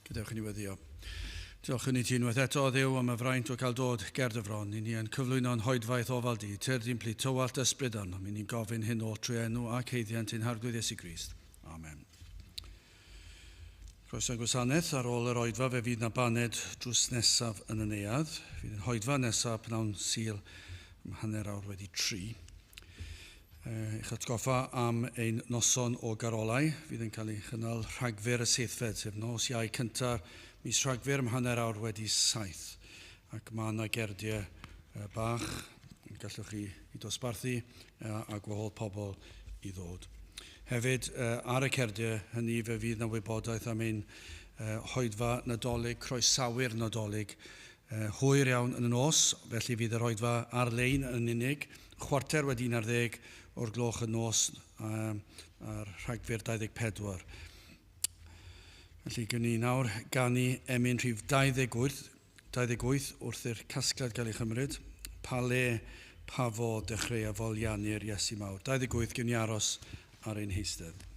Gadewch i ni weddio. Diolch i ni ti unwaith eto, Dduw, am y fraint o gael dod ger dy fron. I ni yn cyflwyno'n hoedfaeth ofal di, tyrd i'n plith tywallt ysbryd arnom. I ni'n gofyn hyn oll trwy enw ac haeddiant ein Harglwydd Iesu Grist. Amen. Croeso i'n gwasanaeth. Ar ôl yr oedfa fe fydd na baned drws nesaf yn y neuadd. Fydd yn hoedfa nesaf pnawn Sul am 3:30. Eich atgoffa am ein noson o garolau fydd yn cael ei chynnal Rhagfyr y seithfed, sef nos Iau cyntaf mis Rhagfyr am 7:30. Ac mae yna gerdiau bach gallwch chi i dosbarthu a gwahodd pobl i ddod. Hefyd, ar y cerdiau hynny fe fydd yna wybodaeth am ein hoedfa Nadolig, croesawu'r Nadolig, hwyr iawn yn y nos, felly fydd yr oedfa ar-lein yn unig, 11:15 o'r gloch y nos ar Rhagfyr 24. Felly, gwn ni nawr ganu emyn rhif 28, 28 wrth i'r casgliad gael ei chymryd. Pa le, pa fodd dechreua foliannu'r Iesu mawr. 28, gwn ni aros ar ein heistedd.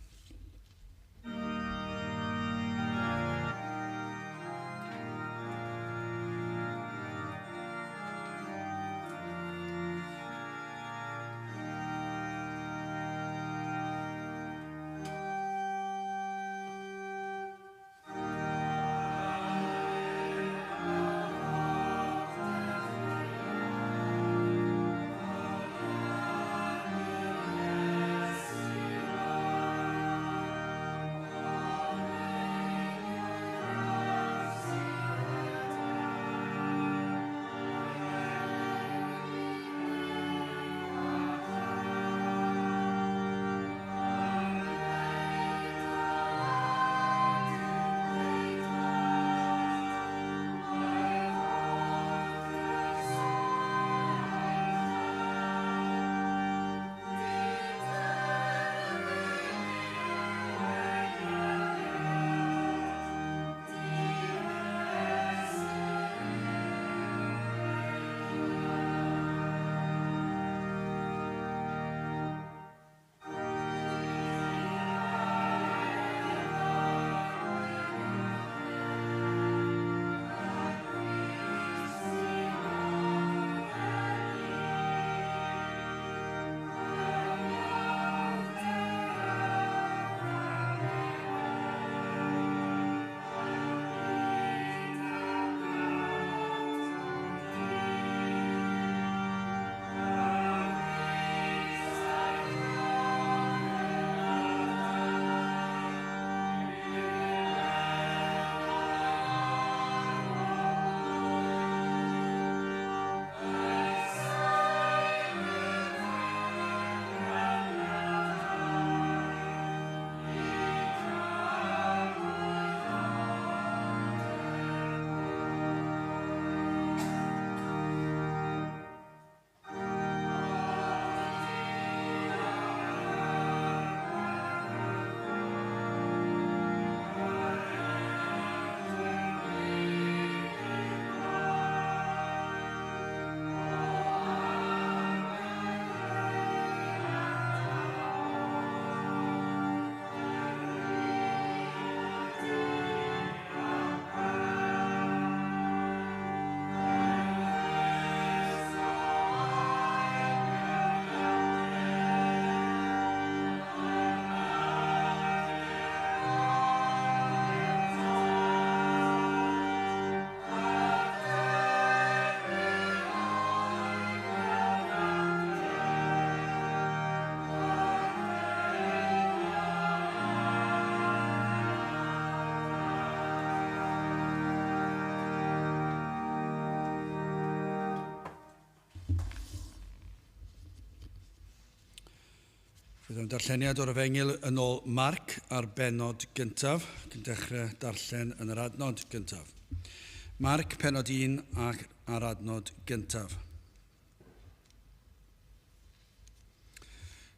Bydd yn darlleniad o'r Efengyl yn ôl Marc ar bennod gyntaf, ac yn dechrau darllen yn yr adnod gyntaf. Marc pennod 1 ac ar adnod gyntaf.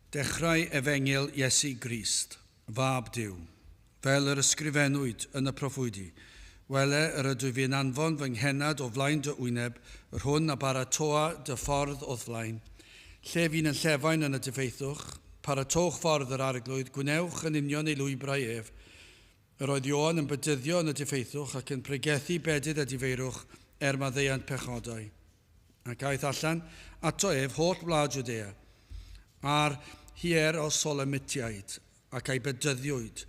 Dechrau Efengyl Iesu Grist, Fab Duw, fel yr ysgrifennwyd yn y proffwydi, Wele, yr ydwyf fi'n anfon fy nghennad o flaen dy wyneb, yr hwn a baratoa dy ffordd o'th flaen. Lle fi'n yn llefain yn y diffeithwch, paratowch ffordd yr Arglwydd, gwnewch yn union ei lwybrau ef. Yr oedd Ioan yn bedyddio yn y diffeithwch ac yn pregethu bedydd a difeirwch er maddeuant pechodau. Ac aeth allan ato ef holl wlad Jwdea, a'r Hierosolymitiaid, ac a'i bedyddiwyd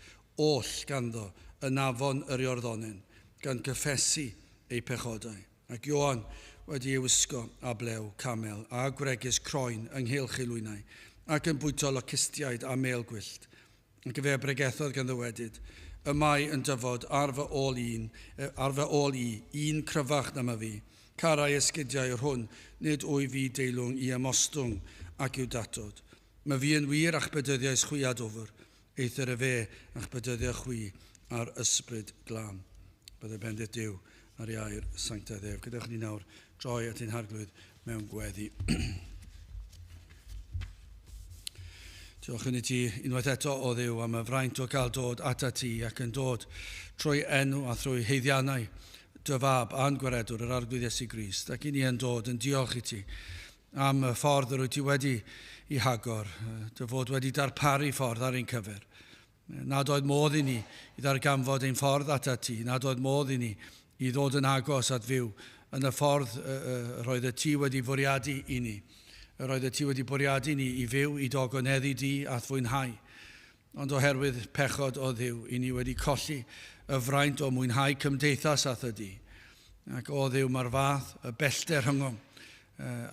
oll ganddo yn afon yr Iorddonen, gan gyffesu eu pechodau. Ac Ioan wedi ei wisgo â blew camel a gwregys croen ynghylch ei lwynau, ac yn bwyta locustiaid a mêl gwyllt. Ac efe a bregethodd gan ddywedyd, y mae yn dyfod ar fy ôl un, ar fy ôl i, un cryfach na myfi, carai esgidiau yr hwn, nid wyf fi deilwng i ymostwng ac i'w datod. Myfi yn wir a'ch bedyddiais chwi â dwfr, eithr efe a'ch bedyddio chwi â'r Ysbryd Glân. Byddai bendith Duw ar ei air sanctaidd ef. Gadewch ni nawr droi at ein Harglwydd mewn gweddi. Diolch yn i ti unwaith eto o Dduw am y fraint o gael dod atat ti ac yn dod trwy enw a thrwy haeddiannau dy fab a'n gwaredwr yr Arglwydd Iesu Grist, ac i ni yn dod yn diolch i ti am y ffordd yr wyt ti wedi i hagor, dy fod wedi darparu ffordd ar ein cyfer. Nad oedd modd i ni i ddarganfod ein ffordd atat ti, nad oedd modd i ni i ddod yn agos at Dduw yn y ffordd yr oedd y ti wedi fwriadu i ni. Yr oedd y ti wedi bwriadu ni i fyw, i d'ogoneddu di a'th fwynhau. Ond oherwydd pechod o Dduw, i ni wedi colli y fraint o mwynhau cymdeithas â thy di. Ac o Dduw, mae'r fath y bellter rhyngom.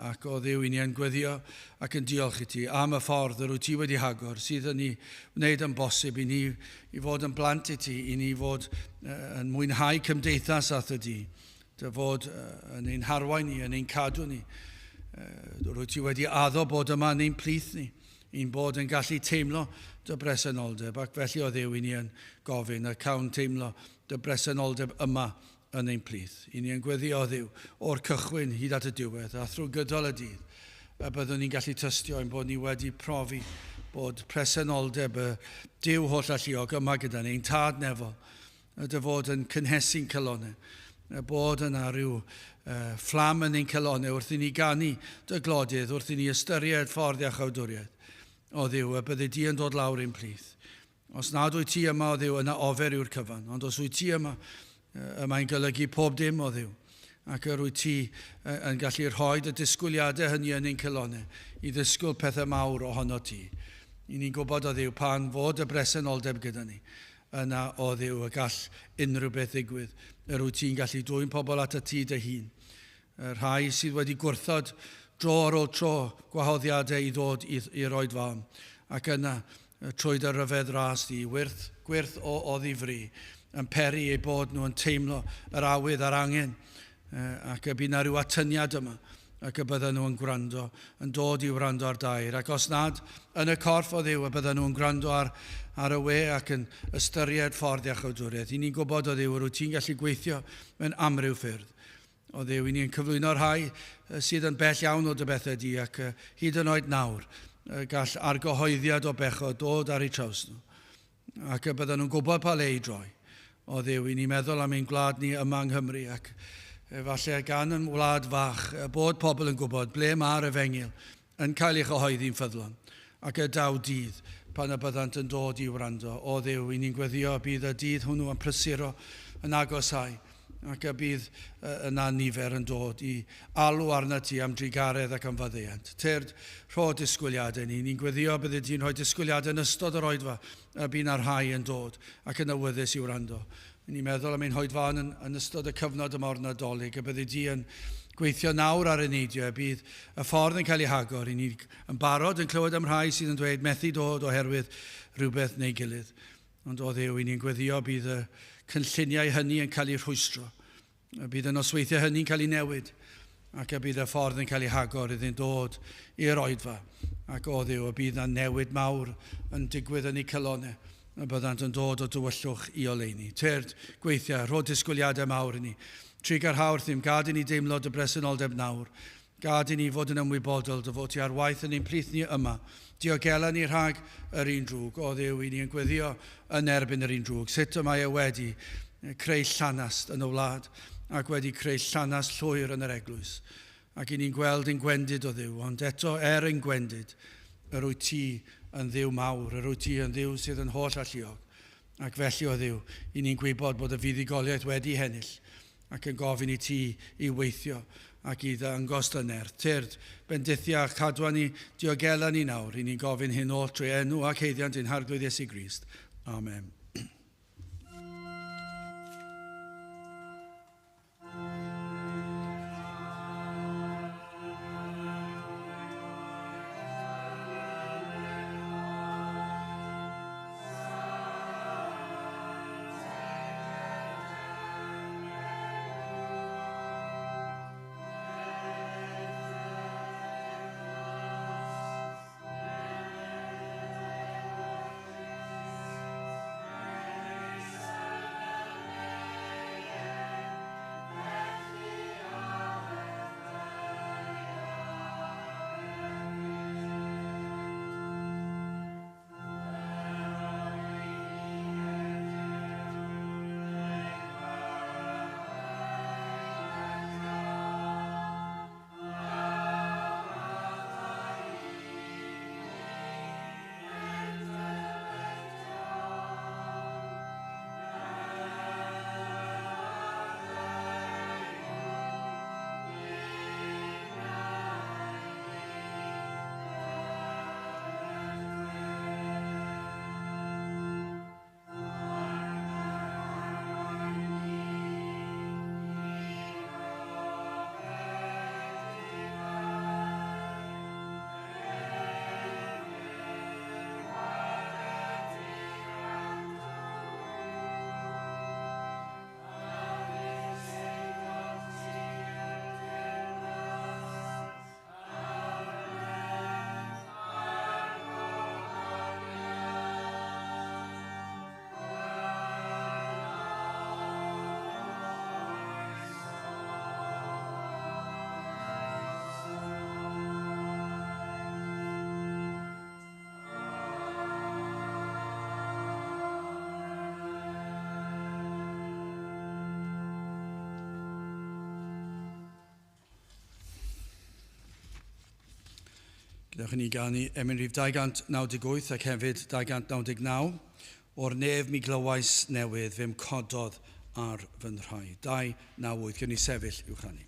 Ac o Dduw, i ni yn gweddio ac yn diolch i ti am y ffordd yr wyt ti wedi hagor, sydd yn ei wneud yn bosib i ni i fod yn blant i ti, i ni fod yn mwynhau cymdeithas â thy di, dy fod yn ein harwain ni, yn ein cadw ni. Rwyt ti wedi addo bod yma yn ein plith ni, i'n bod yn gallu teimlo dy bresenoldeb, ac felly o Dduw, i ni yn gofyn y cawn teimlo dy bresenoldeb yma yn ein plith. I ni yn gweddio, o Dduw, o'r cychwyn hyd at y diwedd, a thrwy gydol y dydd, y byddwn ni'n gallu tystio ein bod ni wedi profi bod presenoldeb y Duw holl alluog yma gyda ni, ein Tad nefol, y dy fod yn cynhesu'n calonnau, y bod yna rhyw fflam yn ein calonnau wrth i ni ganu dy glodydd, wrth i ni ystyried ffordd iachawdwriaeth. O Dduw, y byddi di yn dod lawr ein plith. Os nad wyt ti yma, o Dduw, yna ofer yw'r cyfan. Ond os wyt ti yma, y mae'n golygu pob dim, o Dduw. Ac yr wyt ti yn gallu rhoi dy disgwyliadau hynny yn ein calonnau i ddisgwyl pethau mawr ohono ti. I ni'n gwybod, o Dduw, pan fod y bresenoldeb gyda ni, yna, o Dduw, y gall unrhyw beth ddigwydd. Yr wyt ti'n gallu dwyn pobl atat ti dy hun. Y rhai sydd wedi gwrthod dro ar ôl tro gwahoddiadau i ddod i'r oedfaon. Ac yna, trwy dy ryfedd ras di, wyrth, gwyrth o oddifri, yn peri eu bod nhw yn teimlo yr awydd a'r angen, ac y bydd 'na rhyw atyniad yma, ac y byddan nhw yn gwrando, yn dod i wrando ar dair. Ac os nad yn y corff o Dduw, y byddan nhw yn gwrando ar, ar y we ac yn ystyried ffordd iachawdwriaeth. I ni'n gwybod o Dduw, yr wyt ti'n gallu gweithio mewn amryw ffyrdd. O Dduw, i ni'n cyflwyno rhai sydd yn bell iawn o dy bethau di, ac hyd yn oed nawr, gall argyhoeddiad o bechod dod ar eu traws nhw, ac y byddan nhw'n gwybod pa le i droi. O Dduw, i ni'n meddwl am ein gwlad ni yma yng Nghymru, ac efallai gan yn wlad fach, bod pobl yn gwybod ble mae'r efengyl yn cael ei chyhoeddi'n ffyddlon, ac y daw dydd pan y byddant yn dod i wrando. O Dduw, i ni'n gweddio y bydd y dydd hwnnw yn prysuro yn agosáu, ac y bydd yna nifer yn dod i alw arnat ti am drugaredd ac am faddeuant. Tyrd, rho disgwyliadau ni. Ni'n gweddio byddi di'n rhoi disgwyliadau yn ystod yr oedfa, y bydd 'na rhai yn dod ac yn awyddus i wrando. Ni'n meddwl am ein hoedfaon yn, yn ystod y cyfnod yma o'r Nadolig, y byddi di yn gweithio nawr ar eneidiau, bydd y ffordd yn cael ei hagor. I ni yn barod yn clywed am rhai sydd yn dweud methu dod oherwydd rhywbeth neu gilydd. Ond o Dduw, i ni'n gweddio bydd y cynlluniau hynny yn cael eu rhwystro. Y bydd y nosweithiau hynny'n cael eu newid ac y bydd y ffordd yn cael ei hagor iddynt dod i'r oedfa. Ac o Dduw, y bydd 'na newid mawr yn digwydd yn eu calonnau, y byddant yn dod o dywyllwch i oleuni. Tyrd, gweithia, rho disgwyliadau mawr i ni. Trugarha wrthym, gad i ni deimlo dy bresenoldeb nawr. Gad i ni fod yn ymwybodol dy fod ti ar waith yn ein plith ni yma. Diogela ni rhag yr un drwg. O Dduw, i ni yn gweddio yn erbyn yr un drwg. Sut y mae e wedi creu llanast yn y wlad ac wedi creu llanast llwyr yn yr eglwys. Ac i ni'n gweld ein gwendid o Dduw, ond eto er ein gwendid, yr wyt ti yn Dduw mawr, yr wyt ti yn Dduw sydd yn holl alluog. Ac felly o Dduw, i ni'n gwybod bod y fuddugoliaeth wedi hennill ac yn gofyn i ti i weithio ac i ddangos dy nerth. Tyrd, bendithia a cadwa ni, diogela ni nawr. I ni'n gofyn hyn oll trwy enw ac haeddiant ein Harglwydd Iesu Grist. Amen. Gadewch i ni ganu emyn rhif 298 ac hefyd 299. O'r nef mi glywais newydd, fe'm cododd ar fy nhraed. 298, gewn ni sefyll i'w chanu.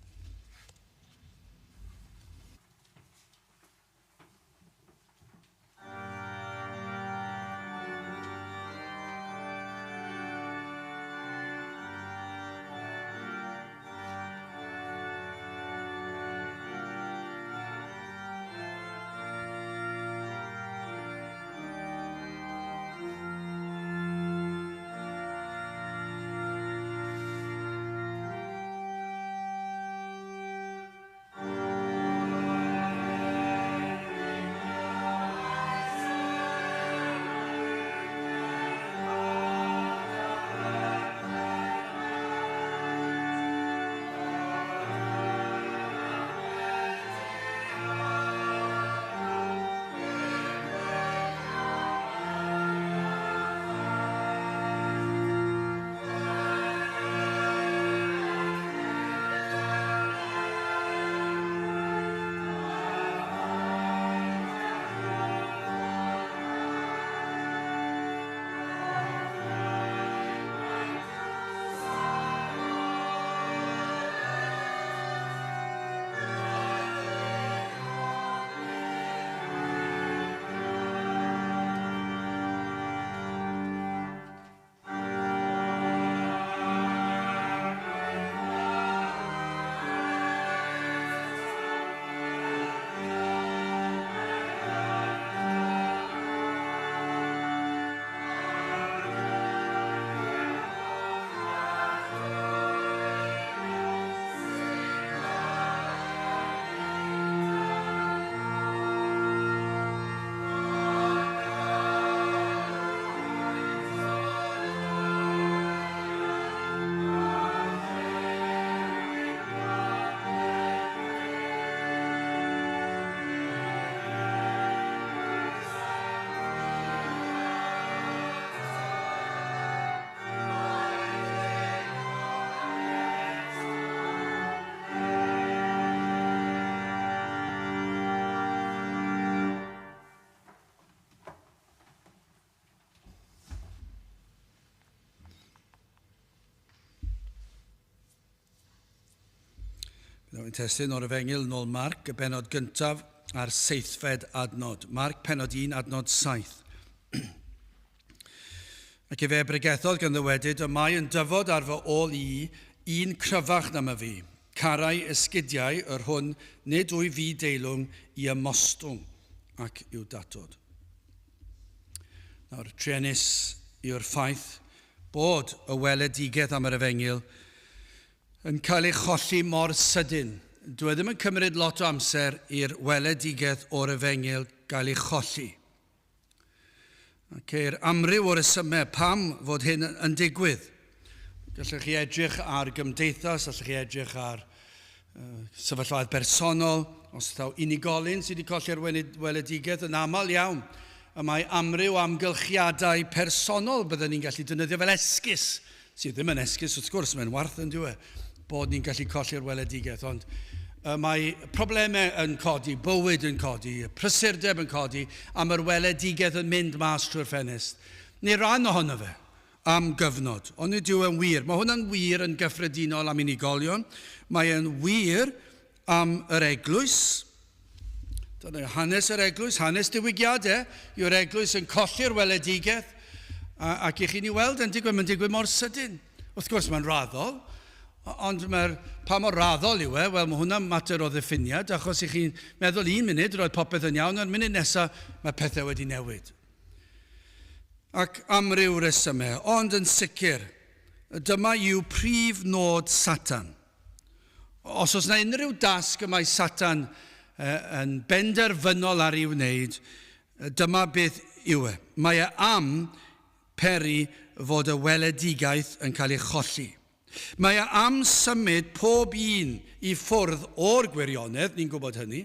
Nawr, testun o'r Efengyl nôl Marc, y benod gyntaf a'r seithfed adnod. Marc penod 1, adnod 7. Ac efe bregethodd gan ddywedyd, y mae yn dyfod ar fy ôl i un cryfach na myfi, carai esgidiau yr hwn nid wyf fi deilwng i ymostwng ac i'w datod. Nawr, truenus yw'r ffaith bod y weledigaeth am yr efengyl yn cael ei cholli mor sydyn. Dyw e ddim yn cymryd lot o amser i'r weledigaeth o'r efengyl gael ei cholli. Ceir amryw o resymau pam fod hyn yn digwydd. Gallech chi edrych ar gymdeithas, allech chi edrych ar uh, sefyllfaoedd bersonol, os taw unigolyn sydd wedi colli'r weledigaeth yn aml iawn, y mae amryw amgylchiadau personol byddwn ni'n gallu defnyddio fel esgus, sydd ddim yn esgus wrth gwrs, mae'n warth yn diwe, bod ni'n gallu colli'r weledigaeth, ond mae problemau yn codi, bywyd yn codi, prysurdeb yn codi, a mae'r weledigaeth yn mynd mas trwy'r ffenest. Neu ran ohono fe am gyfnod, ond nid yw e'n wir. Mae hwnna'n wir yn gyffredinol am unigolion, mae e'n wir am yr eglwys. Dyna yw hanes yr eglwys, hanes diwygiadau, yw'r eglwys yn colli'r weledigaeth, ac i chi'n ei weld yn digwydd, mae'n digwydd mor sydyn. Wrth gwrs, mae'n raddol, ond mae'r, pa mor raddol yw e, wel, mae hwnna'n mater o ddiffiniad, achos i chi'n meddwl un munud roedd popeth yn iawn, a'r munud nesaf mae pethau wedi newid. Ac amryw resymau, ond yn sicr, dyma yw prif nod Satan. Os oes yna unrhyw dasg y mae Satan yn benderfynol ar ei wneud, dyma beth yw e. Mae e am peri fod y weledigaeth yn cael ei cholli. Mae e am symud pob un i ffwrdd o'r gwirionedd, ni'n gwybod hynny,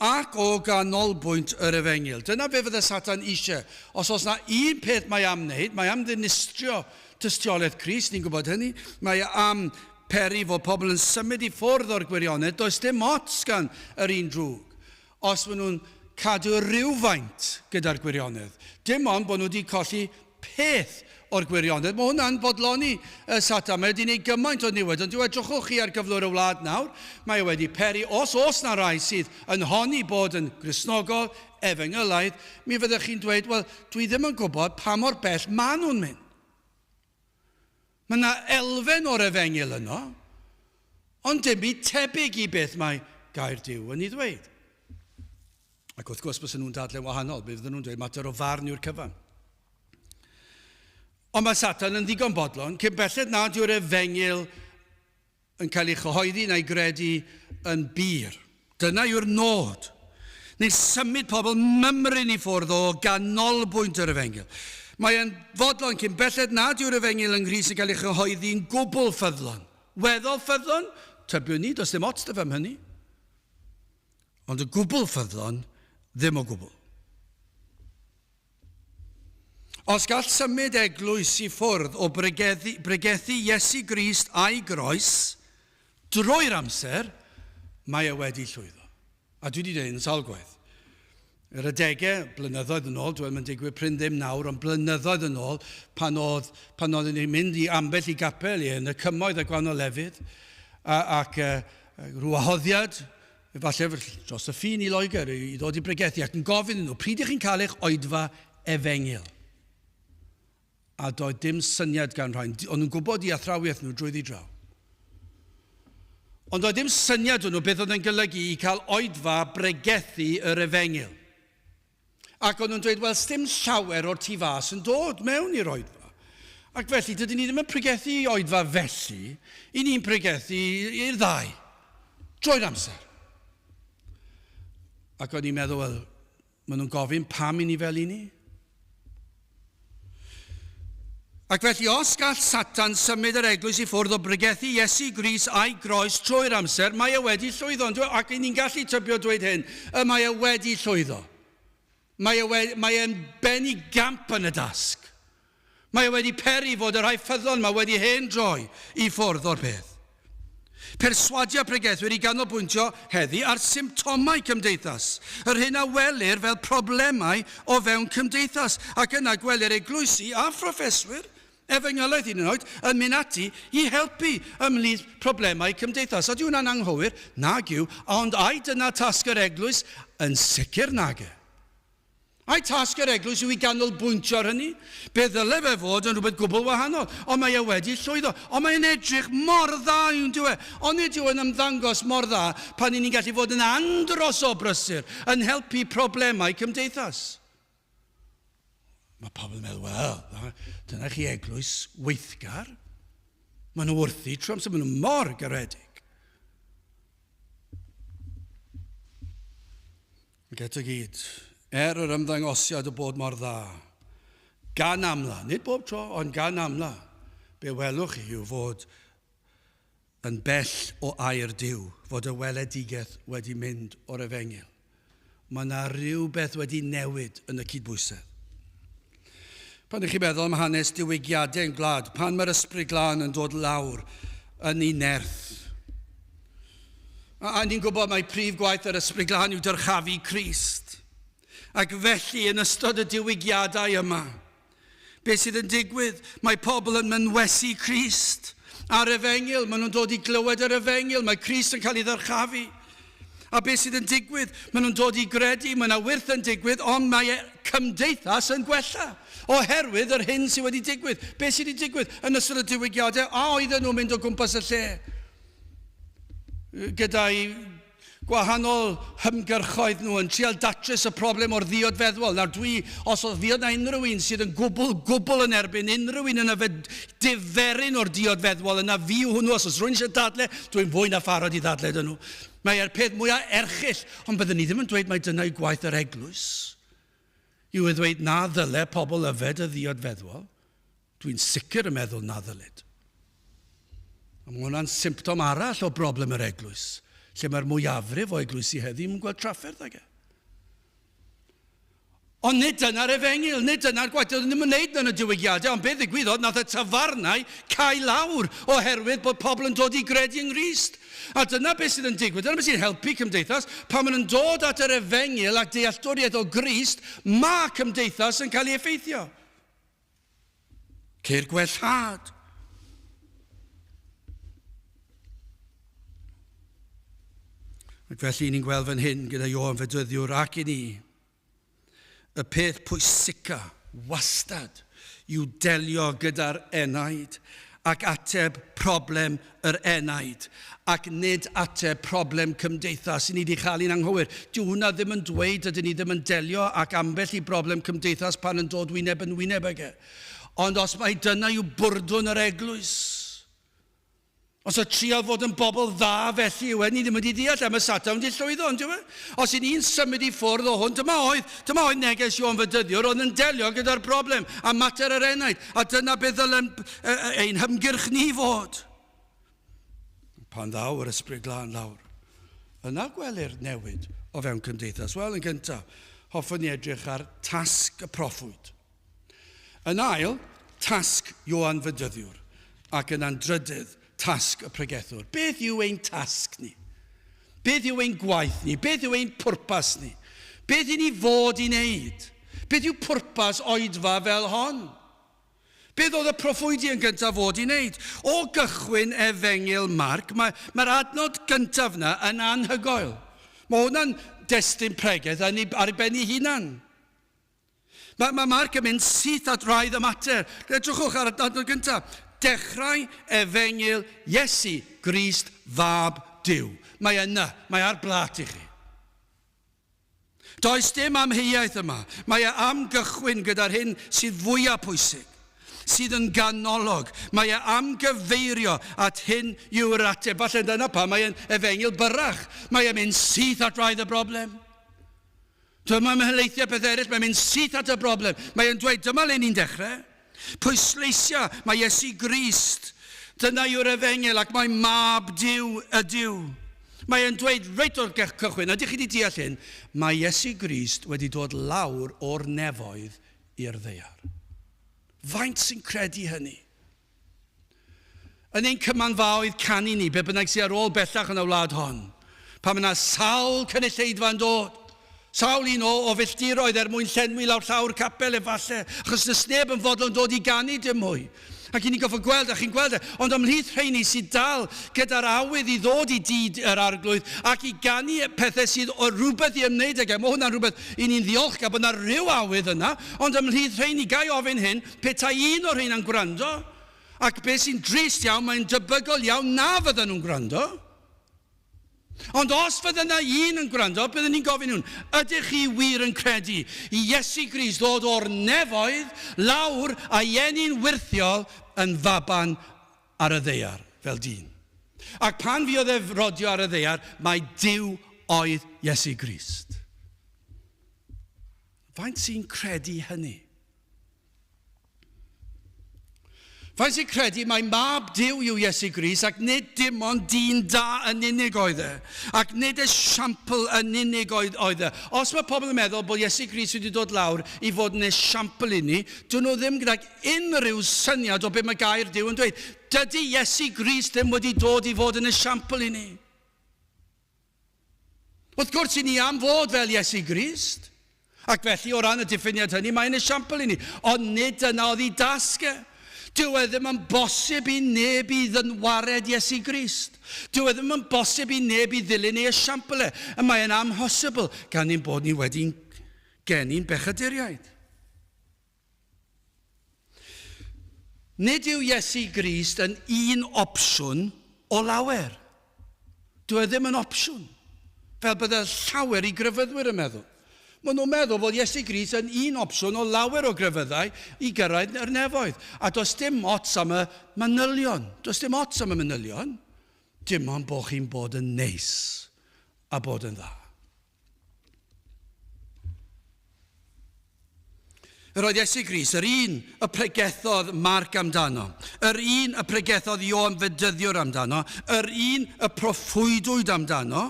ac o ganolbwynt yr efengyl. Dyna be fydde Satan eisiau. Os oes na un peth mae am wneud, mae am ddinistrio tystiolaeth Crist, ni'n gwybod hynny. Mae e am peri fod pobl yn symud i ffwrdd o'r gwirionedd, does dim ots gan yr un drwg os maen nhw'n cadw rhywfaint gyda'r gwirionedd. Dim ond bod nhw wedi colli peth o'r gwirionedd. Mae hwnna'n bodloni y Satan. Mae wedi gwneud gymaint o niwed. Ond dyw edrychwch chi ar gyflwr y wlad nawr. Mae e wedi peri, os oes na rai sydd yn honni bod yn Gristnogol, efengylaidd, mi fyddech chi'n dweud, wel, dwi ddim yn gwybod pa mor bell maen nhw'n mynd. Mae yna elfen o'r efengyl yno, ond dim byd tebyg i beth mae gair Duw yn ei ddweud. Ac wrth gwrs, bysen nhw'n dadlau'n wahanol, be fydden nhw'n dweud, mater o farn yw'r cyfan. Ond mae Satan yn ddigon bodlon, cyn belled nad yw'r efengyl yn cael ei chyhoeddi na'i gredu yn bur. Dyna yw'r nod. Neu symud pobl mymryn i ffwrdd o ganolbwynt yr efengyl. Mae e'n fodlon cyn belled nad yw'r efengyl yng Nghrist yn cael ei chyhoeddi'n gwbl ffyddlon. Weddol ffyddlon? Tybiwn ni, does dim ots 'da fe am hynny. Ond y gwbl ffyddlon, ddim o gwbl. Os gall symud eglwys i ffwrdd o bregethu, bregethu Iesu Grist a'i groes drwy'r amser, mae e wedi llwyddo. A dwi wedi dweud yn sawl gwaith. Yr adegau, blynyddoedd yn ôl, dwi'n mynd digwydd prin ddim nawr, ond blynyddoedd yn ôl, pan oedd, pan oedd ni'n mynd i ambell i gapel i yn y cymoedd a gwahanol lefydd, a, ac uh, rhyw wahoddiad Efallai dros y ffin i Loegr i ddod i bregethu ac yn gofyn iddyn nhw, pryd ych chi'n cael eich oedfa efengyl? A doedd dim syniad gan rhai. O'n nhw'n gwybod i athrawiaeth nhw drwyddi draw. Ond doedd dim syniad o'n nhw beth oedd yn golygu i cael oedfa bregethu yr efengyl. Ac o'n nhw'n dweud, wel, sdim llawer o'r tu fas yn dod mewn i'r oedfa. Ac felly, dydyn ni ddim yn pregethu i oedfa felly, i ni'n pregethu i'r ddau, drwy'r amser. Ac o'n i'n meddwl, wel, maen nhw'n gofyn pam i ni fel i ni. Ac felly, os gall Satan symud yr eglwys i ffwrdd o bregethu Iesu Grist a'i groes trwy'r amser, mae e wedi llwyddo. Ond ac ni'n gallu tybio dweud hyn, y mae e wedi llwyddo. Mae e we, mae e'n benigamp yn y dasg. Mae e wedi peri fod y rhai ffyddlon yma wedi hen droi i ffwrdd o'r peth. Perswadio pregethwyr i ganolbwyntio heddi ar symptomau cymdeithas, yr hyn a welir fel problemau o fewn cymdeithas, ac yna gwelir eglwysi a phroffeswyr, efengylaeth hyd yn oed, yn mynd ati i helpu ymhlith problemau cymdeithas. Ydy hwnna'n anghywir? Nag yw, ond ai dyna tasg yr eglwys? Yn sicr nage. Ai tasg yr eglwys yw i ganolbwyntio ar hynny? Be ddyle fe fod yn rhywbeth gwbl wahanol, ond mae e wedi llwyddo. Ond mae'n edrych mor dda, yn dyw e? Ond nid yw e'n ymddangos mor dda pan 'y ni'n gallu fod yn andros o brysur yn helpu problemau cymdeithas. Mae pobl yn meddwl, wel, dyna chi eglwys weithgar. Maen nhw wrthi trwy amser, maen nhw mor garedig. Ac eto gyd, er yr ymddangosiad o bod mor dda, gan amla, nid bob tro, ond gan amla, be welwch chi yw fod yn bell o air Duw, fod y weledigaeth wedi mynd o'r efengyl. Mae yna rhywbeth wedi newid yn y cydbwysedd. Pan ydych chi'n meddwl am hanes diwygiadau yn gwlad, pan mae'r Ysbryd Glân yn dod lawr yn ei nerth, a, a ni'n gwybod mai prif gwaith yr Ysbryd Glân yw dyrchafu Crist. Ac felly, yn ystod y diwygiadau yma, Beth sydd yn digwydd? Mae pobl yn mynwesu Crist a'r efengyl. Maen nhw'n dod i glywed yr efengyl. Mae Crist yn cael ei ddyrchafu. A beth sydd yn digwydd? Maen nhw'n dod i gredu, mae yna wyrth yn digwydd, ond mae cymdeithas yn gwella oherwydd yr hyn sydd wedi digwydd. Beth sydd wedi digwydd yn ystod y diwygiadau? A oedden nhw'n mynd o gwmpas y lle gyda'i gwahanol hymgyrchoedd nhw yn trial datrys y problem o'r ddiod feddwol. Nawr dwi, os oedd fuodd na unrhyw un sydd yn gwbl, gwbl yn erbyn unrhyw un yn yfed diferyn o'r diod feddwol, yna fi yw hwnnw. Os oes rhywun eisiau dadle, dwi'n fwy na pharod i ddadle dyn nhw. Mae e'r peth mwyaf erchyll, ond byddwn ni ddim yn dweud mai dyna yw gwaith yr eglwys. Yw e ddweud na ddyle pobl yfed y ddiod feddwol. Dwi'n sicr yn meddwl na ddylid. A mae hwnna'n symptom arall o broblem yr eglwys, lle mae'r mwyafrif o eglwysi heddiw yn gweld trafferth ag e. Ond nid dyna'r efengyl, nid dyna'r gwaith. Doedd ddim yn wneud yn y diwygiadau, ond beth ddigwyddodd, nath y tafarnau cau lawr oherwydd bod pobl yn dod i gredu yng Nghrist. A dyna beth sydd yn digwydd, dyna beth sy'n helpu cymdeithas. Pan maen nhw'n dod at yr efengyl ac dealltwriaeth o Grist, mae cymdeithas yn cael ei effeithio. Ceir gwellhad. Ac felly ni'n gweld fan hyn gyda Ioan Fedyddiwr ac i ni, y peth pwysica wastad yw delio gyda'r enaid ac ateb problem yr enaid, ac nid ateb problem cymdeithas. I ni wedi chael un anghywir. Dyw hwnna ddim yn dweud dydyn ni ddim yn delio ac ambell i broblem cymdeithas pan yn dod wyneb yn wyneb ag e. Ond os mai dyna yw bwrdwn yr eglwys, os y trial fod yn bobl dda felly yw e, ni ddim wedi deall e, mae Satan wedi llwyddo, ond yw e? Os i ni'n symud i ffwrdd o hwn, dyma oedd, dyma oedd neges Ioan Fedyddiwr, oedd yn delio gyda'r broblem a mater yr enaid, a dyna beth ddylem ein hymgyrch ni fod. Pan ddaw yr Ysbryd Glân lawr, yna gwelir newid o fewn cymdeithas. Wel, yn gyntaf, hoffwn i edrych ar tasg y proffwyd. Yn ail, tasg Ioan Fedyddiwr, ac yna'n drydydd, tasg y pregethwr. Beth yw ein tasg ni? Beth yw ein gwaith ni? Beth yw ein pwrpas ni? Beth i ni fod i wneud? Beth yw pwrpas oedfa fel hon? Beth oedd y proffwydi yn gyntaf fod i wneud? O gychwyn Efengyl Marc, mae'r mae adnod gyntaf yna yn anhygoel. Mae hwnna'n destun pregeth ar ei ben ei hunan. Mae, mae Marc yn mynd syth at wraidd y mater. Edrychwch ar y adnod gyntaf. Dechrau Efengyl Iesu Grist Fab Duw. Mae yna, mae ar blat i chi. Does dim amheuaeth yma. Mae e am gychwyn gyda'r hyn sydd fwyaf pwysig, sydd yn ganolog. Mae e am gyfeirio at hyn yw'r ateb. Falle dyna pam mae e'n efengyl byrrach. Mae e'n mynd syth at wraidd y broblem. Dyma ymhelaethu peth eraill, mae'n mynd syth at y broblem. Mae e'n dweud, dyma le ni'n dechrau. Pwysleisia, mae Iesu Grist. Dyna yw'r efengyl ac mae mab Duw ydyw. Mae e'n dweud reit o'r cychwyn, ydych chi wedi deall hyn? Mae Iesu Grist wedi dod lawr o'r nefoedd i'r ddaear. Faint sy'n credu hynny? Yn ein cymanfaoedd canu ni, be bynnag sydd ar ôl bellach yn y wlad hon, pan mae yna sawl cynulleidfa yn dod, sawl un o, o filltiroedd er mwyn llenwi lawr llawr capel efalle, achos does neb yn fodlon dod i ganu dim mwy. Ac i ni'n goffo gweld, a chi'n gweld e, ond ymhlith rheini sydd dal gyda'r awydd i ddod i dŷ yr Arglwydd ac i ganu pethau sydd o rhywbeth i ymwneud ag e, mae hwnna'n rhywbeth i ni'n ddiolchgar bod yna rhyw awydd yna, ond ymhlith rheini, ga i ofyn hyn, petai un o'r rheina'n gwrando, ac beth sy'n drist iawn, mae'n debygol iawn na fyddan nhw'n gwrando. Ond os fydde yna un yn gwrando, byddwn ni'n gofyn nhw'n, ydych chi wir yn credu i Iesu Grist ddod o'r nefoedd lawr a'i eni'n wyrthiol yn faban ar y ddaear, fel dyn? Ac pan fuodd ef rodio ar y ddaear, mai Duw oedd Iesu Grist. Faint sy'n credu hynny? Faint sy'n credu mai mab Duw yw Iesu Grist ac nid dim ond dyn da yn unig oedd e, ac nid esiampl yn unig oedd, oedd e. Os mae pobl yn meddwl bod Iesu Grist wedi dod lawr i fod yn esiampl i ni, dyn nhw ddim gydag unrhyw syniad o beth mae gair Duw yn dweud. Dydy Iesu Grist ddim wedi dod i fod yn esiampl i ni. Wrth gwrs, i ni am fod fel Iesu Grist, ac felly o ran y diffiniad hynny, mae'n esiampl i ni. Ond nid dyna oedd ei dasg e. Dyw e ddim yn bosib i neb i ddynwared Iesu Grist. Dyw e ddim yn bosib i neb i ddilyn ei esiampl e. Y mae'n amhosibl gan ein bod ni wedi'n geni'n bechaduriaid. Nid yw Iesu Grist yn un opsiwn o lawer. Dyw e ddim yn opsiwn, fel bydde llawer i grefyddwyr yn meddwl. Maen nhw'n meddwl fod Iesu Grist yn un opsiwn o lawer o grefyddau i gyrraedd yr nefoedd. A does dim ots am y manylion. Does dim ots am y manylion. Dim ond bod chi'n bod yn neis a bod yn dda. Yr oedd Iesu Grist, yr un y pregethodd Marc amdano, yr un y pregethodd Ioan Fedyddiwr amdano, yr un y proffwydwyd amdano,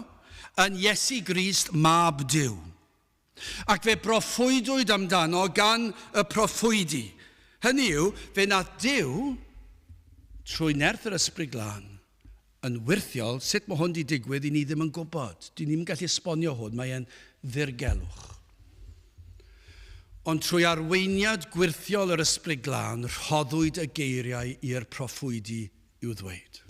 yn Iesu Grist, Mab Duw. Ac fe broffwydwyd amdano gan y proffwydi. Hynny yw, fe nath Duw, trwy nerth yr Ysbryd Glân, yn wyrthiol, sut mae hwn 'di digwydd, i ni ddim yn gwybod. Dyn ni'm yn gallu esbonio hwn, mae e'n ddirgelwch. Ond trwy arweiniad gwyrthiol yr Ysbryd Glân, rhoddwyd y geiriau i'r proffwydi i'w ddweud.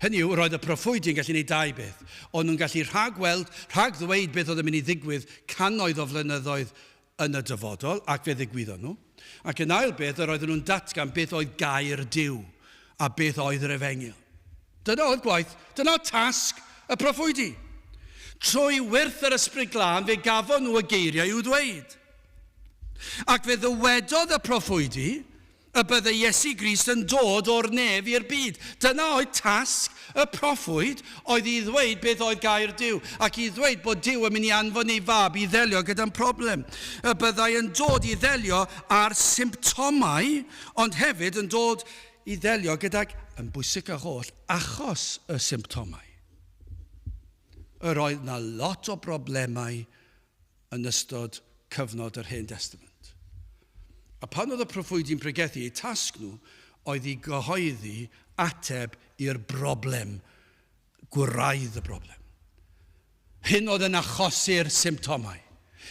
Hynny yw, roedd y proffwydi yn gallu gwneud dau beth. O'n nhw'n gallu rhagweld, rhagddweud beth oedd yn mynd i ddigwydd cannoedd o flynyddoedd yn y dyfodol, ac fe ddigwyddon nhw. Ac yn ail beth, yr oedden nhw'n datgan beth oedd gair Duw a beth oedd yr efengyl. Dyna oedd gwaith, dyna oedd tasg y proffwydi. Trwy wyrth yr Ysbryd Glân fe gafon nhw y geiriau i'w ddweud. Ac fe ddywedodd y proffwydi, y bydde Iesu Grist yn dod o'r nef i'r byd. Dyna oedd tasg y proffwyd, oedd i ddweud beth oedd gair Duw, ac i ddweud bod Duw yn mynd i anfon ei fab i ddelio gyda'n problem. Y byddai yn dod i ddelio â'r symptomau, ond hefyd yn dod i ddelio gydag, yn bwysicach oll, achos y symptomau. Yr oedd 'na lot o broblemau yn ystod cyfnod yr Hen Destament. A pan oedd y proffwydi'n pregethu, eu tasg nhw oedd i gyhoeddi ateb i'r broblem, gwraidd y broblem. Hyn oedd yn achosi'r symptomau.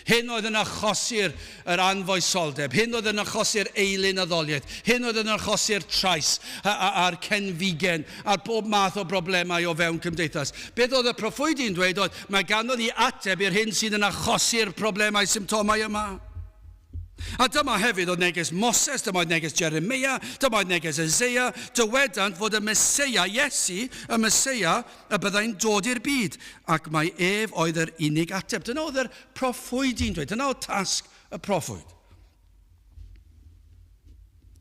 Hyn oedd yn achosi'r yr anfoesoldeb, hyn oedd yn achosi'r eilunaddoliaeth, hyn oedd yn achosi'r trais a'r cenfigen a'r pob math o broblemau o fewn cymdeithas. Beth oedd y proffwydi'n dweud oedd, mae ganddo ni ateb i'r hyn sydd yn achosi'r problemau symptomau yma. A dyma hefyd oedd neges Moses, dyma oedd neges Jeremeia, dyma oedd neges Eseia, dywedant fod y Meseia, Iesu, y Meseia, y byddai'n dod i'r byd, ac mai ef oedd yr unig ateb. Dyna oedd yr proffwydi'n dweud, dyna oedd tasg y proffwyd.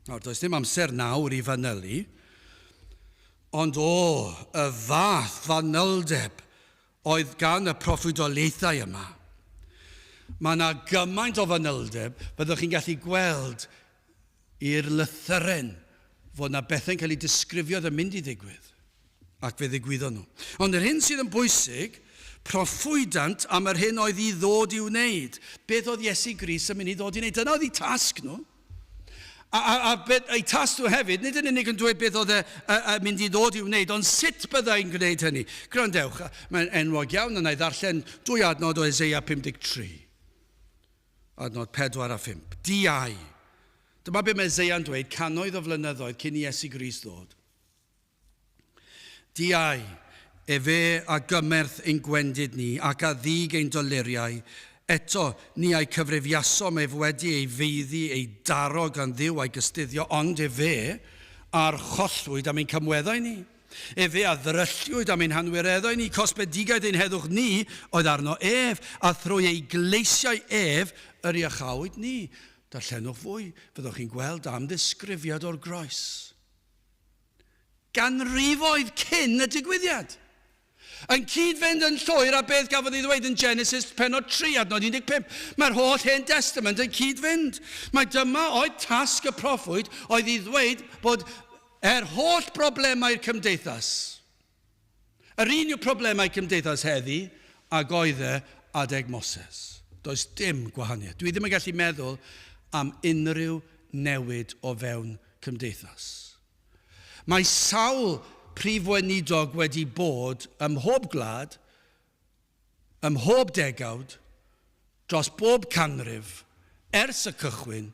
Nawr, does dim amser nawr i fanylu, ond o, y fath fanyldeb oedd gan y proffwydoliaethau yma. Mae yna gymaint o fanyldeb, byddwch chi'n gallu gweld i'r lythyren fod yna bethau'n cael eu disgrifio oedd yn mynd i ddigwydd, ac fe ddigwyddon nhw. Ond yr hyn sydd yn bwysig, proffwydant am yr hyn oedd i ddod i'w wneud. Beth oedd Iesu Grist yn mynd i ddod i wneud? Dyna oedd eu tasg nhw. A, a, a bet, eu tasg nhw hefyd, nid yn unig yn dweud beth oedd e, a, a mynd i ddod i'w wneud, ond sut byddai'n gwneud hynny. Gwrandewch, mae'n enwog iawn, yna i ddarllen dwy adnod o Eseia 53. Adnod 4 a 5. Diau. Dyma be mae Eseia'n dweud cannoedd o flynyddoedd cyn i Iesu Grist ddod. Diau, efe a gymerth ein gwendid ni ac a ddig ein doluriau, eto ni a'i cyfrifiasom ef wedi ei feiddi, ei daro gan Dduw a'i gystuddio, ond efe a'r chollwyd am ein camweddau ni. Efe a ddrylliwyd am ein hanwireddau ni, cosbedigaeth ein heddwch ni oedd arno ef, a thrwy ei gleisiau ef yr iachawyd ni. Darllenwch fwy, fyddwch chi'n gweld am ddisgrifiad o'r groes. Ganrifoedd cyn y digwyddiad. Yn cyd-fynd yn llwyr â beth gafodd ei ddweud yn Genesis pennod 3 adnod 15. Mae'r holl Hen Destament yn cyd-fynd. Mae dyma oedd tasg y proffwyd oedd i ddweud bod er holl broblemau'r cymdeithas, yr un yw problemau cymdeithas heddi ag oedd e adeg Moses. Does dim gwahaniaeth. Dwi ddim yn gallu meddwl am unrhyw newid o fewn cymdeithas. Mae sawl prif weinidog wedi bod ym mhob gwlad, ym mhob degawd, dros bob canrif, ers y cychwyn,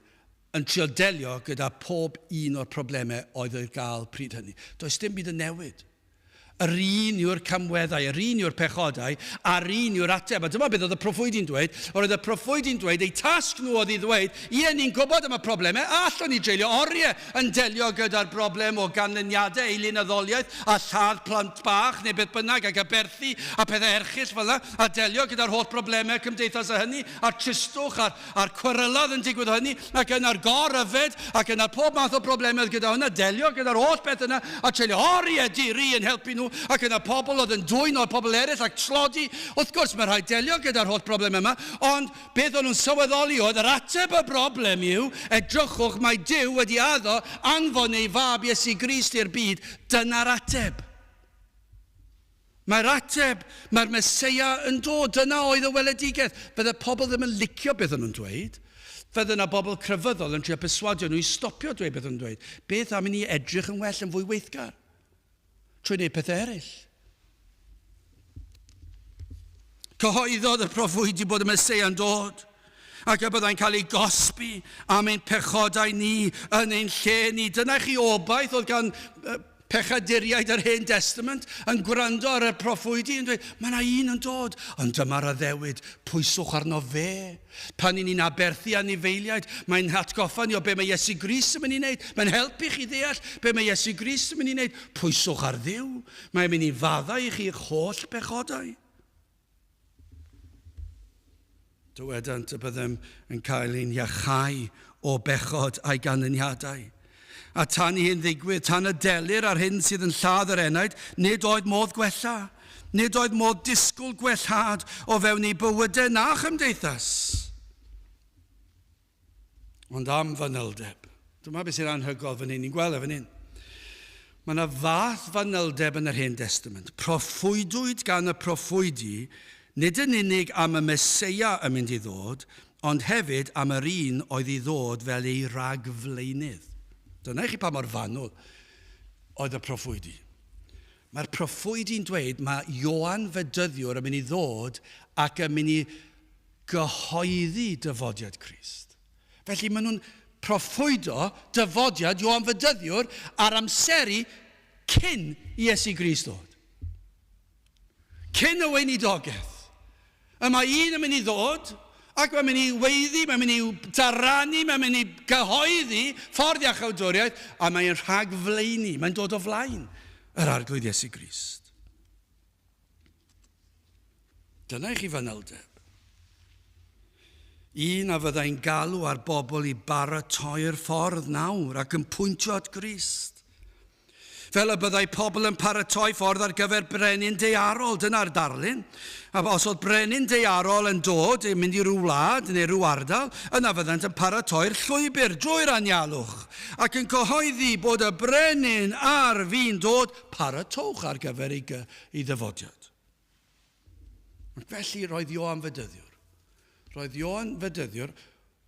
yn trio delio gyda phob un o'r problemau oedd ar gael pryd hynny. Does dim byd yn newid. Yr un yw'r camweddau, yr un yw'r pechodau, a'r un yw'r ateb. A dyma beth oedd y proffwydi'n dweud. Roedd y proffwydi'n dweud, eu tasg nhw oedd i ddweud, ie, ni'n gwybod am y problemau, a allwn ni dreulio oriau yn delio gyda'r broblem o ganlyniadau eilunaddoliaeth a lladd plant bach neu beth bynnag ac aberthu a pethau erchyll fel yna, a delio gyda'r holl broblemau cymdeithas a hynny, a'r tristwch a'r a'r cwerylodd yn digwydd o hynny, ac yna'r gor-yfed, ac yna pob math o broblemau oedd gyda hwnna, delio gyda'r holl beth yna, a treulio oriau di-ri yn helpu nhw, ac yna pobl oedd yn dwyn o'r pobl eraill ac tlodi. Wrth gwrs, mae rhaid delio gyda'r holl broblemau yma, ond beth o'n nhw'n sylweddoli oedd yr ateb y broblem yw, edrychwch, mae Duw wedi addo anfon ei fab Iesu Grist i'r byd, dyna'r ateb. Mae'r ateb, mae'r Meseia yn dod. Dyna oedd y weledigaeth. Fydde pobl ddim yn licio beth o'n nhw'n dweud. Fydde yna bobl crefyddol yn trio perswadio nhw i stopio dweud beth o'n nhw'n dweud. Beth am i ni edrych yn well, yn fwy weithgar, trwy wneud pethau eraill? Cyhoeddodd y proffwydi bod y Meseia yn dod ac y byddai'n cael ei gosbi am ein pechodau ni yn ein lle ni. Dyna chi obaith oedd gan Pechaduriaid yr Hen Destament yn gwrando ar y proffwydi yn dweud, mae yna un yn dod, ond dyma'r addewid, pwyswch arno fe. Pan i ni'n aberthu anifeiliaid, mae'n hatgoffa ni o be mae Iesu Grist yn mynd i wneud. Mae'n helpu chi ddeall be mae Iesu Grist yn mynd i wneud. Pwyswch ar Dduw. Mae'n mynd i faddau i chi eich holl bechodau. Dywedant y byddem yn cael ein iachau o bechod a'i ganlyniadau. A tan i hyn ddigwydd, tan y delir ar hyn sydd yn lladd yr enaid, nid oedd modd gwella. Nid oedd modd disgwyl gwellhad o fewn eu bywydau na chymdeithas. Ond am fanyldeb. Dyma beth sy'n anhygoel fan hyn, ni'n gweld e fan hyn. Mae yna fath fanyldeb yn yr Hen Destament. Proffwydwyd gan y proffwydi, nid yn unig am y Meseia yn mynd i ddod, ond hefyd am yr un oedd i ddod fel ei ragflaenydd. Dyna i chi pa mor fanwl oedd y proffwydi. Mae'r proffwydi'n dweud mae Ioan Fedyddiwr yn mynd i ddod ac yn mynd i gyhoeddi dyfodiad Crist. Felly maen nhw'n proffwydo dyfodiad Ioan Fedyddiwr ar amseru cyn i Iesu Grist ddod. Cyn y weinidogaeth. Y mae un yn mynd i ddod ac mae'n mynd i weiddi, mae'n mynd i daranu, mae'n mynd i gyhoeddi ffordd iachawdwriaeth a mae'n rhagflaenu, mae'n dod o flaen yr Arglwydd Iesu Grist. Dyna i chi fanyldeb. Un a fyddai'n galw ar bobl i baratoi'r ffordd nawr ac yn pwyntio at Grist. Fel y byddai pobl yn paratoi ffordd ar gyfer brenin daearol, dyna'r darlun. A os oedd brenin daearol yn dod, yn mynd i ryw wlad neu ryw ardal, yna fyddant yn paratoi'r llwybr drwy'r anialwch ac yn cyhoeddi bod y brenin ar fin dod, paratowch ar gyfer ei, ei ddyfodiad. Ac felly roedd Ioan Fedyddiwr. Roedd Ioan Fedyddiwr,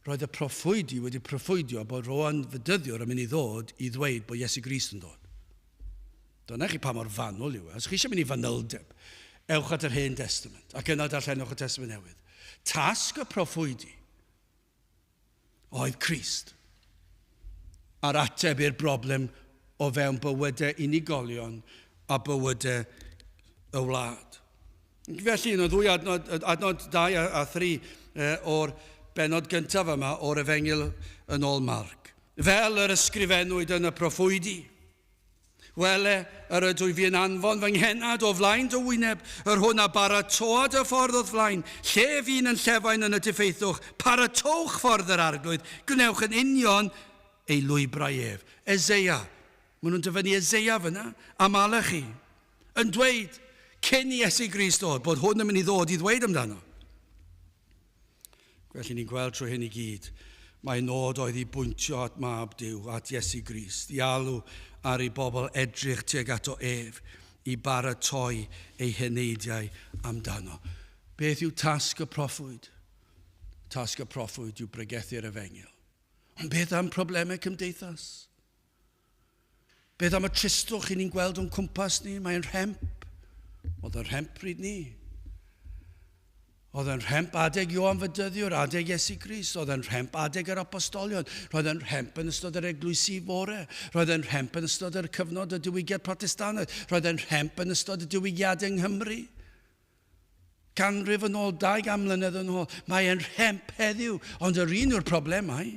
roedd y proffwydi wedi proffwydio bod Ioan Fedyddiwr yn mynd i ddod i ddweud bod Iesu Grist yn dod. Dyna chi pa mor fanwl yw e. Os chi eisiau mynd i fanyldeb, ewch at yr Hen Testament ac yna darllenwch y Testament Newydd. Tasg y proffwydi oedd Crist. A'r ateb i'r broblem o fewn bywydau unigolion a bywydau y wlad. Felly, un o ddwy adnod, adnod 2 a 3 o'r bennod gyntaf yma o'r Efengyl yn ôl Marc. Fel yr ysgrifennwyd yn y proffwydi, Wele, yr ydw i fi yn anfon fy nghenad o flaen dy wyneb, yr hwn a baratoa dy ffordd o'th flaen, lle fi'n yn llefain yn y diffeithwch, paratowch ffordd yr Arglwydd, gwnewch yn union ei lwybrau ef. Eseia, maen nhw'n dyfynnu Eseia fyna, a Malachi, yn dweud, cyn i Iesu Grist ddod, bod hwn yn mynd i ddod i ddweud amdano. Felly ni'n gweld trwy hyn i gyd, mai nod oedd i bwyntio at Mab Duw, at Iesu Grist, i alw ar ei bobl edrych tuag ato ef, i baratoi eu heneidiau amdano. Beth yw tasg y proffwyd? Tasg y proffwyd yw bregethu'r efengyl. Ond beth am problemau cymdeithas? Beth am y tristwch i ni'n gweld o'n cwmpas ni? Mae'n rhemp. Oedd yn rhemp pryd ni. Oedd yn rhemp adeg Ioan Fydyddiwr, adeg Iesu Grist. Oedd yn rhemp adeg yr apostolion. Roedd yn rhemp yn ystod yr eglwysi fore. Roedd yn rhemp yn ystod yr cyfnod y diwygiad Protestannaidd. Roedd yn rhemp yn ystod y diwygiadau yng Nghymru. Canrif yn ôl, 200 mlynedd yn ôl. Mae e'n rhemp heddiw, ond yr un yw'r problemau.